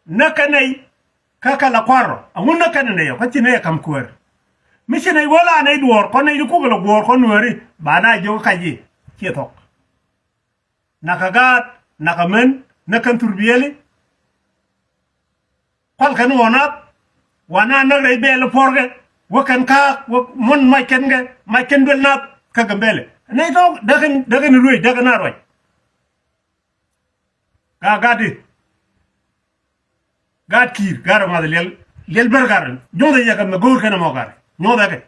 näk kɛ nɛy kä kɛ la kua̱r rɔ aŋun näk kɛn nɛy ɔ kä ci nɛy ɛ ka̱m kuäär. Mi ci nɛy wä la nɛy duɔ̱ɔ̱r kɔn nɛy di kuk la guɔ̱ɔ̱r kɔn Nuääri ba na jiök kac i̱ ciɛ thɔk. Nakä gaat nakä män näk kɛn thurbiɛli. Kual kɛn wä nath. Wa na näk rɛy bɛɛl puɔrkɛ wä kɛn kaak wä muɔ̱n mac kɛn kɛ mac kɛn duel nath kä Gambɛlɛ. Nɛy tɔ̱ däkɛn däkɛn ruec däkɛn a ruac. Gaa gat di. Gaat Kiir gat rɔ ŋa̱th liɛl liɛl bär gat rɔ nyuɔth ɛ yɛ kɛ mɛ go̱o̱r kɛn ɛmɔ gat rɔ nyuɔth ɛ kɛ.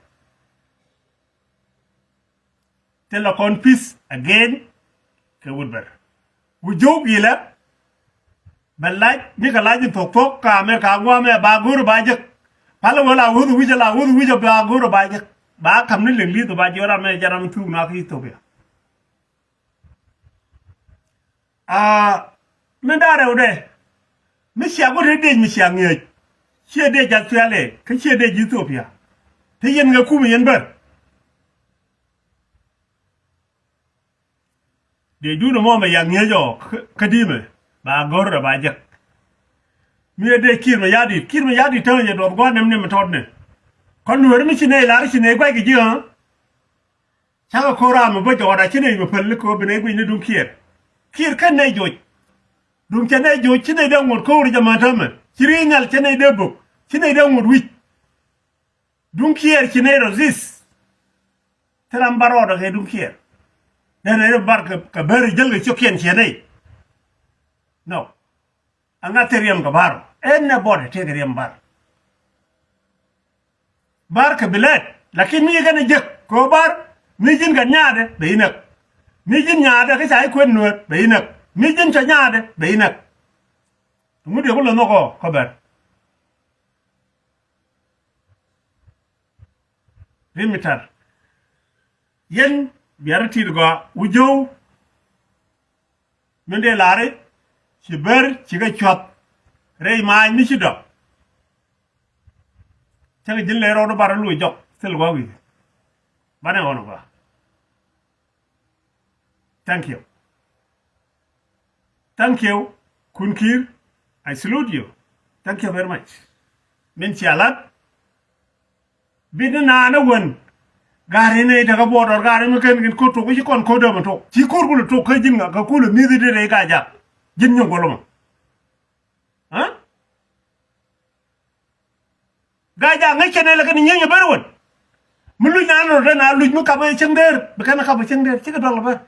Thilɛ kɔn peace again. Kɛ wut bär wu jo̱o̱k ilɛ. Bɛ lac nikɛ lac in thok thok ka America guamɛ ba go̱o̱r ba jek. Palɛ wä la wuth wi̱cɛ la wuth wi̱cɛ ba go̱o̱r ba jek. Ba ka̱m ni liŋ li̱th ba jiɔt amɛ jɛ ram thuk na kä Ethiopia. Aa, mi da̱rɛ wudɛ mi cia go̱r te dec mi cia ŋi̱eec. Ciɛ dec Australia kä ciɛ dec Ethiopia. Te yɛn kɛ kum yɛn bär. Dee dun ɛmɔ mɛ yak ŋi̱eec ɔ kä di̱mɛ ba go̱r rɛ ba jek. Mi ɛ dee Kiir mɛ ya̱di̱t Kiir mɛ ya̱di̱t täŋ jɛ duɔth gua̱n nɛm nɛm tɔt nɛ. Kɔn nueeri mi ci nɛy lar ci nɛy gua̱c kɛ ji̱ ɣä. Cakɛ ko̱r ram mɛ bä jɔɔt a ci nɛy mɛ päl ni ko̱r bi nɛy guic ni duŋ Kiir. Kiir kɛn nɛy joc. Duŋ cɛ nɛy joc ci nɛy dee ŋuɔ̱t ko̱r jɛ män tämɛ ci ri̱i̱ nhial cɛ nɛy dee bök ci nɛy dee ŋuɔ̱t wi̱c. Duŋ Kiir ci nɛy rɔ dhith. Thil ram bar rɔɔdɛ kɛ duŋ Kiir. Dee nɛy rɔ bar kɛ bär jäl kɛ ciökiɛn ciɛ nɛy. No. Aŋa thil riɛm kɛ bar rɔ ɛn nɛ bɔt ɛ tëëkɛ riɛm bar. Bar kɛ bi lɛt lakin mi kɛn ɛ jek kɛ ɣöö bar mi ji̱n kɛ nyaatdɛ bɛ inäk. Mi ji̱n nyaatdɛ kä ca i̱ kuet nueet bɛ inäk. Mi ji̱n cɔ nyaatdɛ bɛ inäk. Ŋut yɛ ku lɛ nhɔk ɔ kä bɛr. Ri mi tar yɛn biarä tit gɔaa wu jo̱o̱w. Min dee lari ci ber ci kɛ cuath rɛy maac mi ci dɔk. Cä kɛ ji̱n lɛ rɔɔdu bar luɔc jɔk thil gɔaa wi̱i̱. Banɛ ɣɔn gɔaa. Thank you. Thank you. Kun Kiir, I salute you. Thank you very much. Min cia lat. Bit ni naan ɛ wen. Gaari ni tekɛ buɔɔdɔr gaari mi kɛn kɛn ko̱r tok ci kɔn ko̱r dämɛ tok ci ko̱r kulɛ tok kä ji̱n ŋa kä kulɛ mi̱thi dee rɛy ka jak. Ji̱n nyɔk gɔlɔmɔ. Aa? Gaa jaak ŋäc kɛn ɛ lɛ kɛn nyieny ɛ ber wen. Mi luc naan rɔ dee na luc mi kap ɛ cäŋ der bi kɛn kap ɛ cäŋ der cikɛ dual ɛ ber.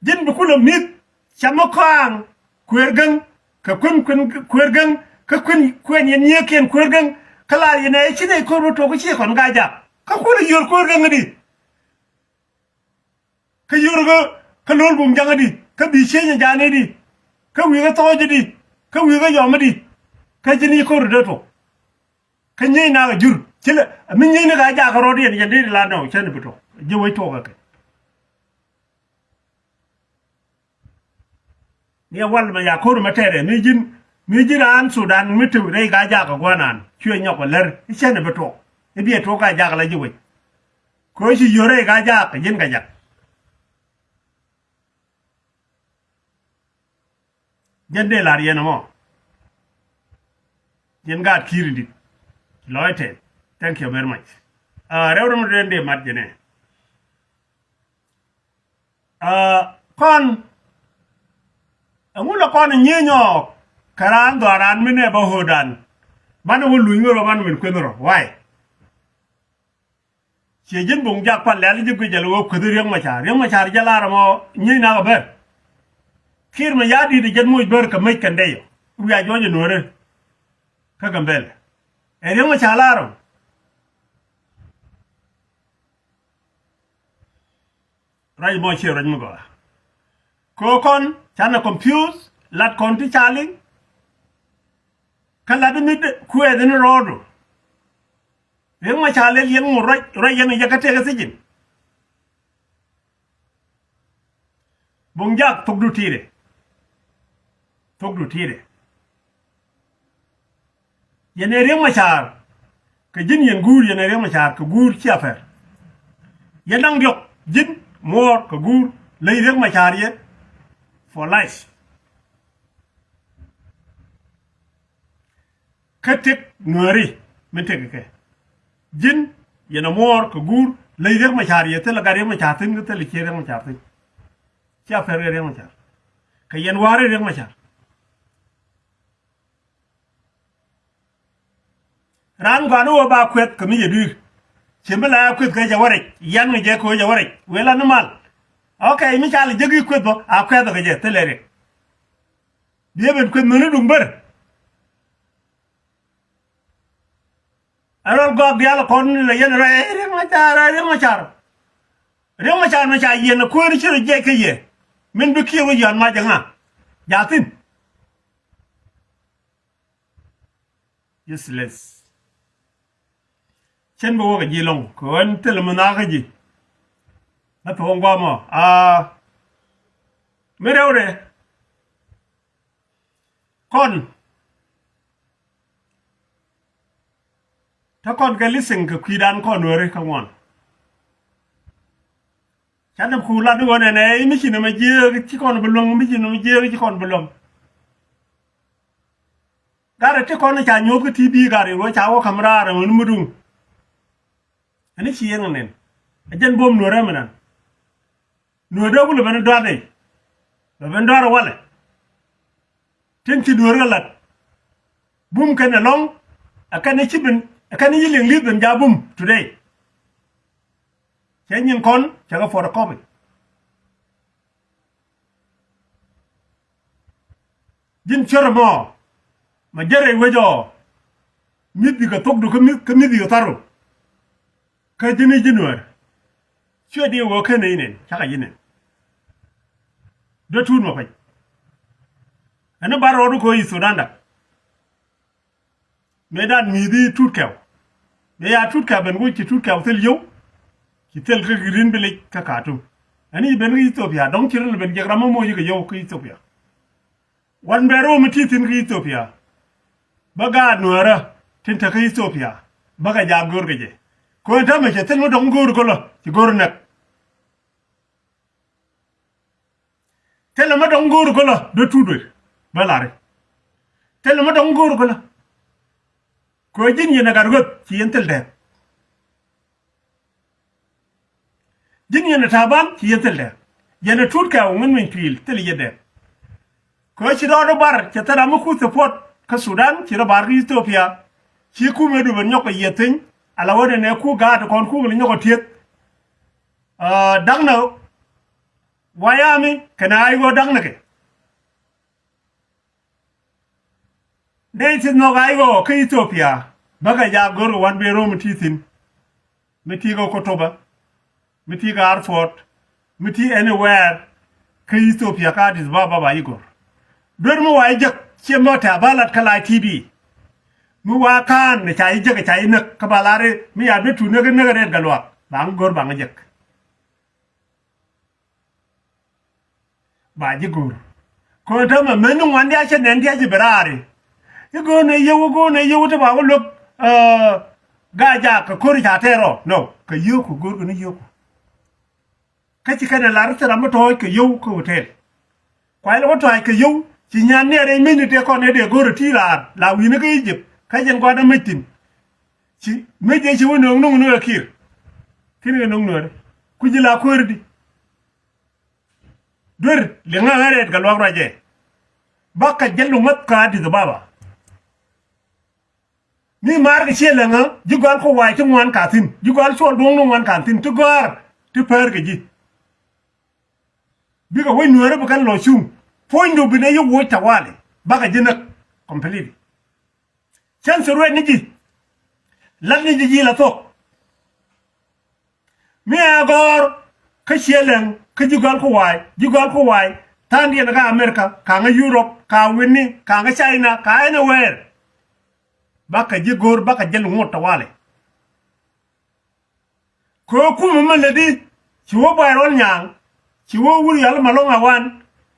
Ji̱n bi kulɛ mi̱th. Camä kɔaŋ kueer gäŋ, kɛ kuën kuën kueer gäŋ, kä kuën kuɛn yɛn nyiëëkiɛn kueer gäŋ, kä la yɛn ɛ ci nɛy ko̱r mi tuɔk kä ciɛ kɔn Gaa-jaak. Kä kuën a yio̱r kueer gäŋ di. Kä yio̱r kä, kä lo̱l Buŋ Jaŋ di, kä bi cieŋ jaani di, kä wi̱i̱ kä thɔɔc di, kä wi̱i̱ kä yɔm di, kä ji̱n i̱ ko̱r dee tuɔk. Kä nyiey nak a jur ci lɛ mi nyiey ni Gaa-jaak kä rɔɔd yɛn yɛn di la nɔ cɛn bi tuɔk ji̱ wec tuɔk kɛ kɛ. Ni a wal mɛ ya ko̱r mɛ tɛrɛ mi ji̱n, mi ji̱n raan Sudan mi tëw rɛy Gaa-jaak kɛ gua̱nan cuɛ nyɔk kɛ lär i̱ cɛn bi tuɔk i̱ biɛ tuɔk Gaa-jaak la ji̱ wec. Kɛ ɣöö ci yio̱r rɛy Gaa-jaak kɛ ji̱n kɛ jak. Jɛn dee lar yɛn ɛmɔ. Jɛn gaat ki̱i̱r in di̱t. Lɔc tɛn. Thank you very much. Ah, rɛw rɛm rɛn dee mat jɛn ɛ. Ah, kɔn ɛŋu la kɔn nyieny ɔ kɛ raan dhɔaaran mi nɛ bä ɣöödan. Banɛ wä luny ɣöö rɔ banɛ min kueth rɔ. Why? Ciɛ ji̱n Buŋ Jak pan lɛl ji̱ guic jɛ lɛ wä kueth Riek Macar. Riek Macar jɛ lar ɛmɔ nyieny nak ɛ bär. Kiir mɛ ya di̱t ɛ jɛn moc bär kɛ mec kɛn dee yɔ. Wiaa juɔc ɛ nuɔ̱ɔ̱rä kä Gambɛl. Ɛ Riek Macar lar ɛmɔ. Ruac mɔ ciɛ ruac mi gɔaa. Kɛ ɣöö kɔn canɛ confuse lat kɔn ti ca liŋ. Kä lat mi kuɛɛth ni rɔɔdu. Riek Macar lɛl yɛn ŋot ruac, ruac yɛn kɛ jɛ kä tëëk kä thijin. Buŋ Jak thokdu ti̱i̱dɛ. Thokdu ti̱i̱dɛ. Yɛn ɛ Riek Macar kɛ ji̱n yɛn guur, yɛn ɛ Riek Macar kɛ guur cia pɛr. Yɛn da̱ŋ diɔ̱k ji̱n muɔɔr kɛ guur ley Riek Macar yɛ for life. Kä tëk Nuääri min tëk kɛ ji̱n yɛn ɛ muɔɔr kɛ guur ley Riek Macar yɛ thilɛ gat Riek Macar thi̱n kä thilɛ cië Riek Macar thi̱n. Cia pɛr kɛ Riek Macar kɛ yɛn wa̱a̱ri Riek Macar. Raan gɔaa ni wä ba kueth kɛ mi jɛ dui̱r. Ci mi la ya kueth kɛ jɛ wä rɛc, yan kɛ jɛ kɛ wä jɛ wä rɛc. Wëë la ni mal. Ok, mi ca lɛ jek i̱ kueth bä, a kueth kɛ jɛ, thilɛ riɛk. Biɛ ben kueth meni duŋ bär. Ɛ rɔl gɔak diaal kɔn ni lɛ yɛn rɔ, ɛ Riek Macar, ɛ Riek Macar. Riek Macar mi ca yiɛn ɛ kueer ci rɔ jɛ kɛ yɛ. Min bi kiɛ wä yɔn mac ɛ ŋa. Jathin. Useless. Cɛn bä wä kɛ ji̱ lɔ̱ŋ kɛ ɣän thilɛ mi nhakä ji̱. Bä thuɔ̱k ŋuamɔ a mi rɛwdɛ. Kɔn te kɔn kɛ listen kɛ kui̱dan kɔn weri kä ŋuan. Canɛ ku lat ni ɣän ɛnɛ i̱ mi ci nɛmɛ jiääk ci kɔn bi luäŋ, mi ci nɛmɛ jiääk ci kɔn bi luäŋ. Gat ɛ ti kɔn ca nyuɔ̱th kä T V gat ɛ wä ca wä ka̱m raar ɛ wä ni mi duŋ. Ɛn i̱ ci yɛn ɛ nɛn ɛ jɛn buɔ̱m nuɔ̱rɛ mi nan. Nuɔ̱rɛ dee wulɛ ben dɔ̱a̱r dee bɛ ben dɔ̱a̱r ɛ walɛ. Tin ci nuɔ̱rɛ lat bum kɛn ɛlɔ̱ŋ. Ɛ kɛn i̱ ci ben ɛ kɛn i̱ ci liŋ li̱th ben ja bum today. Cɛ nyin kɔn cɛ kɛ photocopy. Ji̱n ciöt ɛmɔ mɛ jɛ rɛy wec ɔ. Mi̱th bikɛ thokdu kä mi̱th kä mi̱th bikɛ tharu. Kä ji̱n i̱ ji̱ Nuäär. Cuɛ di wä ken i̱ nɛn cakɛ ji̱ nɛn. Dee tuut mɔ pɛc. Ɛn i̱ bar rɔɔdu kɛ ɣöö i̱ Thudan dak. Mëë dan mi̱i̱thi Tuut Kɛw. Mëë ya Tuut Kɛw ben wec ci Tuut Kɛw thil yio̱w. Ci thil kä Green Village kä Khartoum. Ɛn i̱ ben kä Ethiopia dɔ̱ŋ ci ril ben jiɛk ram mi moc kɛ yio̱w kä Ethiopia. Wan bɛ ro̱o̱ mi ti thi̱n kä Ethiopia. Bä gaat Nuäärä tin te kä Ethiopia. Bä kɛ jaak go̱o̱r kɛ jɛ. Kɛ ɣöö ɛn täämɛ cɛ thil mi dɔ̱ŋ go̱o̱r kölä ci go̱o̱r näk. Thilɛ mi dɔ̱ŋ go̱o̱r kölä dee Tuut wec bä lari. Thilɛ mi dɔ̱ŋ go̱o̱r kölä. Kɛ ɣöö ji̱n yɛn ɛ gat ɣöth ci yɛn thil dɛɛk. Ji̱n yɛn ɛ Taban ci yɛn thil dɛɛk. Yɛn ɛ Tuut Kɛw ŋun min pi̱i̱l thil yɛn dɛɛk. Kɛ ɣöö ci rɔɔdu bar cɛ thil ram mi ku support kä Sudan ci rɔ bar kä Ethiopia. Ci kumɛdu ben nyɔk kɛ yieth piny ala wä nɛnɛ ku gaat kɔn kumɛ lɛ nyɔk kɛ tieth. Aa, da̱ŋ nɛ White Army kɛnɛ a i̱ ɣöö da̱ŋ nɛ kɛ. Dee ti nhɔk a i̱ ɣɔɔ kä Ethiopia. Bäkɛ ja gör kɛ wan ben ro̱o̱m ti thi̱n. Mi ti kɛ Kotoba, mi ti kɛ Airport, mi ti anywhere kä Ethiopia kä Addis Ababa ba i̱ gör. Duer mi wa i̱ jek ciɛ mɔ tɛ a ba lat kä la T V. Mi wa ka̱a̱n ni ca i̱ jek ca i̱ näk kä ba lar i̱ mi ya duer tu näk näk rɛt Gatluak ba ŋä gör ba ŋä jek. Ba ji̱ go̱o̱r. Kɔn täämɛ meni ŋuan diac cɛ nɛn diac ji̱ bi raari. I̱ go̱o̱r nɛ yio̱w, i̱ go̱o̱r nɛ yio̱w ti ba wä luäk, eh, Gaa-jaak kɛ ko̱ri ca tɛɛr ɔ. No, kɛ yio̱wku, go̱o̱rkɛ ni yio̱wku. Kä ci kɛn ɛ lar thil ram mi tɔ̱ɔ̱c kɛ yio̱w kä hotel. Kuay lɛ wä tɔ̱ɔ̱c kɛ yio̱w, ci nyan ni ɛ rɛy meni tëë kɔn ɛ dee go̱o̱r ɛ ti raar la wi̱i̱ni kä Egypt kä jɛn gua̱a̱r dämec thi̱n. Ci mec jɛ ci wä nööŋ nööŋ nööŋ ɛ kiir. Ki̱n kɛ nööŋ nööŋ ɛ ku ji̱ la kueeri di. Duer liŋä ɣän rɛɛt kɛ luak ruacɛ. Bakɛ jɛ luŋäth kä Addis Ababa. Mi maar kɛ ciɛ lɛŋä ji̱ gɔal kä wa̱a̱ ti ŋuan ka̱n thi̱n, ji̱ gɔal cuɔl duɔ̱ŋ ni ŋuan ka̱n thi̱n ti gɔ̱a̱r ti päär kɛ ji̱. Bikɛ wec nueeri bi kɛn lɔ cuŋ. Puɔ̱nydu bi nɛ yi woc tawali bakɛ ji̱ näk completely. Cɛn thil ruɛt ni ji̱. Lat ni ji̱ ji̱ la thok. Mi ɛ gɔ̱r kä ciɛ lɛŋ kä ji̱ gɔal kä wa̱a̱, ji̱ gɔal kä wa̱a̱. Tha̱a̱ŋdiɛn kä America, ka̱ŋä Europe, ka̱ŋä wi̱ni, ka̱ŋä China, ka̱ŋä anywhere. Bakɛ ji̱ go̱r, bakɛ ji̱ luŋ ŋot tawali. Kɛ ɣöö kumɛ mi lätdi ci wä Buay Ruɔl Nyaŋ, ci wä Wur Yɔl Malɔŋ Awan,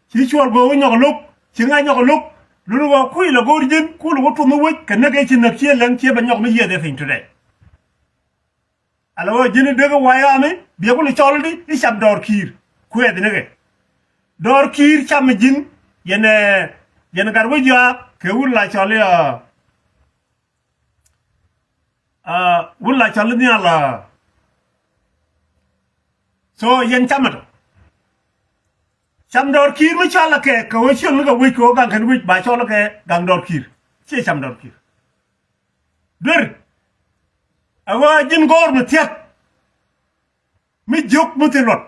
ci cuɔl go̱o̱k nyɔk lo̱k, ci ŋa̱c nyɔk lo̱k. Luni ɣɔɔ kui̱ lɛ go̱o̱r ji̱n kulɛ wä tuɔth mi wec kɛ näk ëë ci näk ciɛ lɛŋ ciɛ bɛ nyɔk mi yiëth ɛ piny today. Ala ɣöö ji̱n i̱ dee kä White Army biɛ kulɛ cɔl di i̱ cam Dɔɔr Ki̱i̱r. Kuɛth ni kɛ Dɔɔr Ki̱i̱r cam ji̱n. Yɛn ɛ, yɛn gat wä jɔak kɛ wur la cɔl i̱ ɛ, Aa, wun la cɔl ni ala. So yɛn camɛ tɔ. Cam Dɔɔr Ki̱i̱r mi cɔl kɛ, kɛ wä ciöl ni kɛ wec kɛ wä gaŋ kɛn wec ba cɔl kɛ gaŋ Dɔɔr Ki̱i̱r. Ciɛ cam Dɔɔr Ki̱i̱r. Duer. Ɛ wä ji̱n gɔɔr mi thia̱k. Mi jiök mi thil luɔt.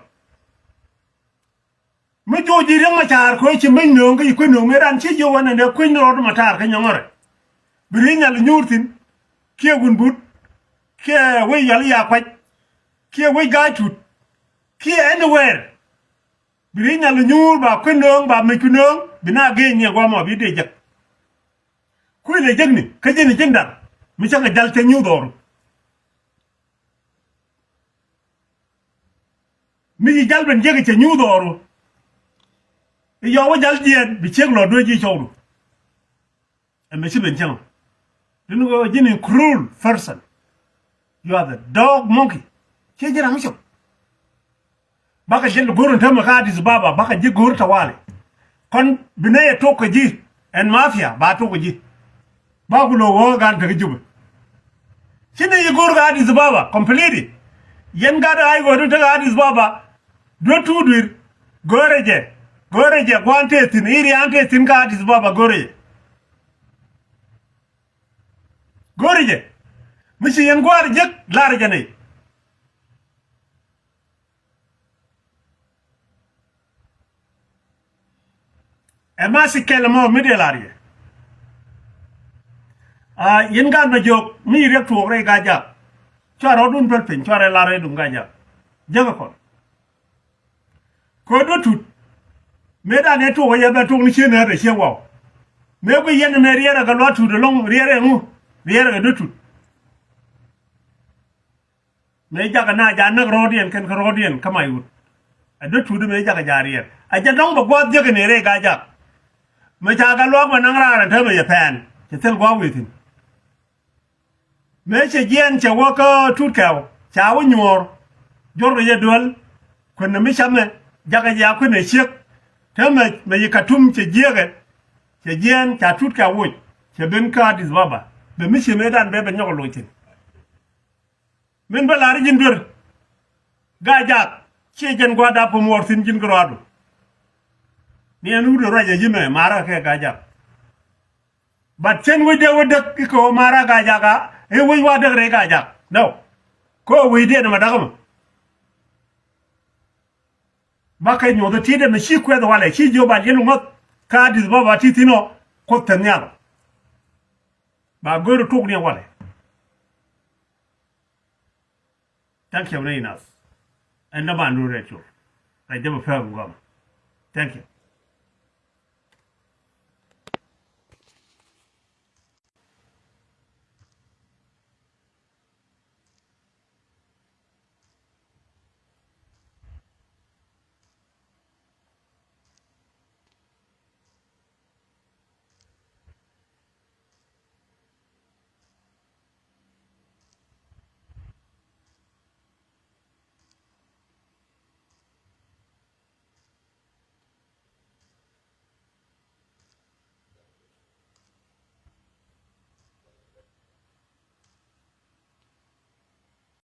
Mi joc ji̱ Riek Machar kɛ ɣöö ci mec nööŋ kä ci kuec nööŋ mëë ran ci jiök ɣän ɛn dee kuec ni rɔɔd Machar kä nyɔŋärɛ. Bi ri̱c nhial nyuur thi̱n kiɛ Wun But kiɛ wec Yɔl Yakuac kiɛ wec Ga̱a̱c Tut kiɛ anywhere. Bi ri̱c nhial nyuur ba kuec nööŋ ba mec kuec nööŋ bi na geny ni ɛ guamɔ bi dee jek. Kui̱ lɛ jek ni kä ji̱n ji̱n da̱r mi cä kɛ jal cɛ nyuur dhɔru. Mi ci jal ben jiäk cɛ nyuuth ɣɔru. I̱ yɔw wä jal jiɛɛn bi ciek lɔ duee ji̱ cɔwdu. Ɛmɛ ci ben cäŋ. Duni wä ji̱n in cruel person. You are the dog monkey. Ciɛ ji̱ ram cop. Bakɛ jɛ go̱r in täämɛ kä Addis Ababa, bakɛ jɛ go̱r tawali. Kɔn bi nɛ yɛ tok kɛ ji̱ ɛn mafia ba tok kɛ ji̱. Ba ku lo̱k ɣɔ̱ɔ̱k gan tekä Jubɛ. Ci nɛ yɛ go̱r kä Addis Ababa completely. Yɛn gat ay ɣöö tekä Addis Ababa. Duet tuut dui̱r. Go̱rɛ jɛ. Go̱rɛ jɛ gua̱a̱n tëë thi̱n, area an tëë thi̱n kä Addis Ababa go̱rɛ jɛ. Go̱rɛ jɛ. Mi ci yɛn gua̱a̱r jek, larɛ jɛ nɛy. Ɛ ma si kɛl mɔ mi dee lar yɛ. A, yɛn gaat mɛ jiök mi riɛk tuɔɔk rɛy Gaa-jaak. Cua rɔɔdun päl piny, cua rɛy lar rɛy duŋ Gaa-jaak. Jäkä kɔn. Kɛ duet tut. Mëë dan ɛ tuɔɔk ɛ yɛ bɛ tuɔɔk ni ciën ɛ bɛ ciɛ waw. Mëë guiy yɛn mɛ riɛrɛ kɛ luat tut ɛlɔ̱ŋ riɛrɛ ŋu. Riɛrɛ kɛ duet tut. Mëë jakä na ja näk rɔɔdiɛn kɛn kä rɔɔdiɛn kä may wut. Ɛ duet tut mëë jakä ja riɛr. Ɛ jɛ dɔ̱ŋ bɛ gua̱a̱th jek in ɛ rɛy Gaa-jaak. Mëë ca Gatluak bɛ naŋ raar ɛn täämɛ yɛ pɛn. Cɛ thil gua̱a̱th wëë thi̱n. Mëë cɛ jiɛɛn cɛ wä kä Tut Kɛw. Ca wä nyuɔɔr. Juɔ̱rkɛ jɛ duel. Kuɛnɛ mi camɛ. Jakä jɛ a kuɛnɛ ciek. Täämɛ mɛ yi Katum cɛ jiäkɛ. Cɛ jiɛɛn ca Tut Kɛw woc. Cɛ ben kä Addis Ababa. Bɛ mi cië mëëdan bɛ bɛ nyɔk loc thi̱n. Min bä la̱r ji̱n duer. Gaa-jaak. Ciɛ jɛn gua̱a̱r dap kä muɔɔr thi̱n ji̱n kärɔaadu. Ni ɛn wut ɛ ruac ɛ ji̱ mɛ ma̱a̱rä kɛ Gaa-jaak. But cɛn wec dee wä däk i̱ kɛ ɣöö ma̱a̱rä Gaa-jaak a i̱ wec wa däk rɛy Gaa-jaak. No. Kä wecdiɛn ɛmɛ da̱k ɛmɛ. Bakɛ nyuɔth ɛ ti̱i̱t ɛmɛ ci kuɛth walɛ ci jiök ba liɛl ŋuɔth. Kä Addis Ababa ti thi̱n ɔ Kuoth te nhial. Ba go̱r tok ni walɛ. Thank you ni inas. Ɛn dämandu rɛt cur. Rɛc dämɛ pɛm gɔm. Thank you.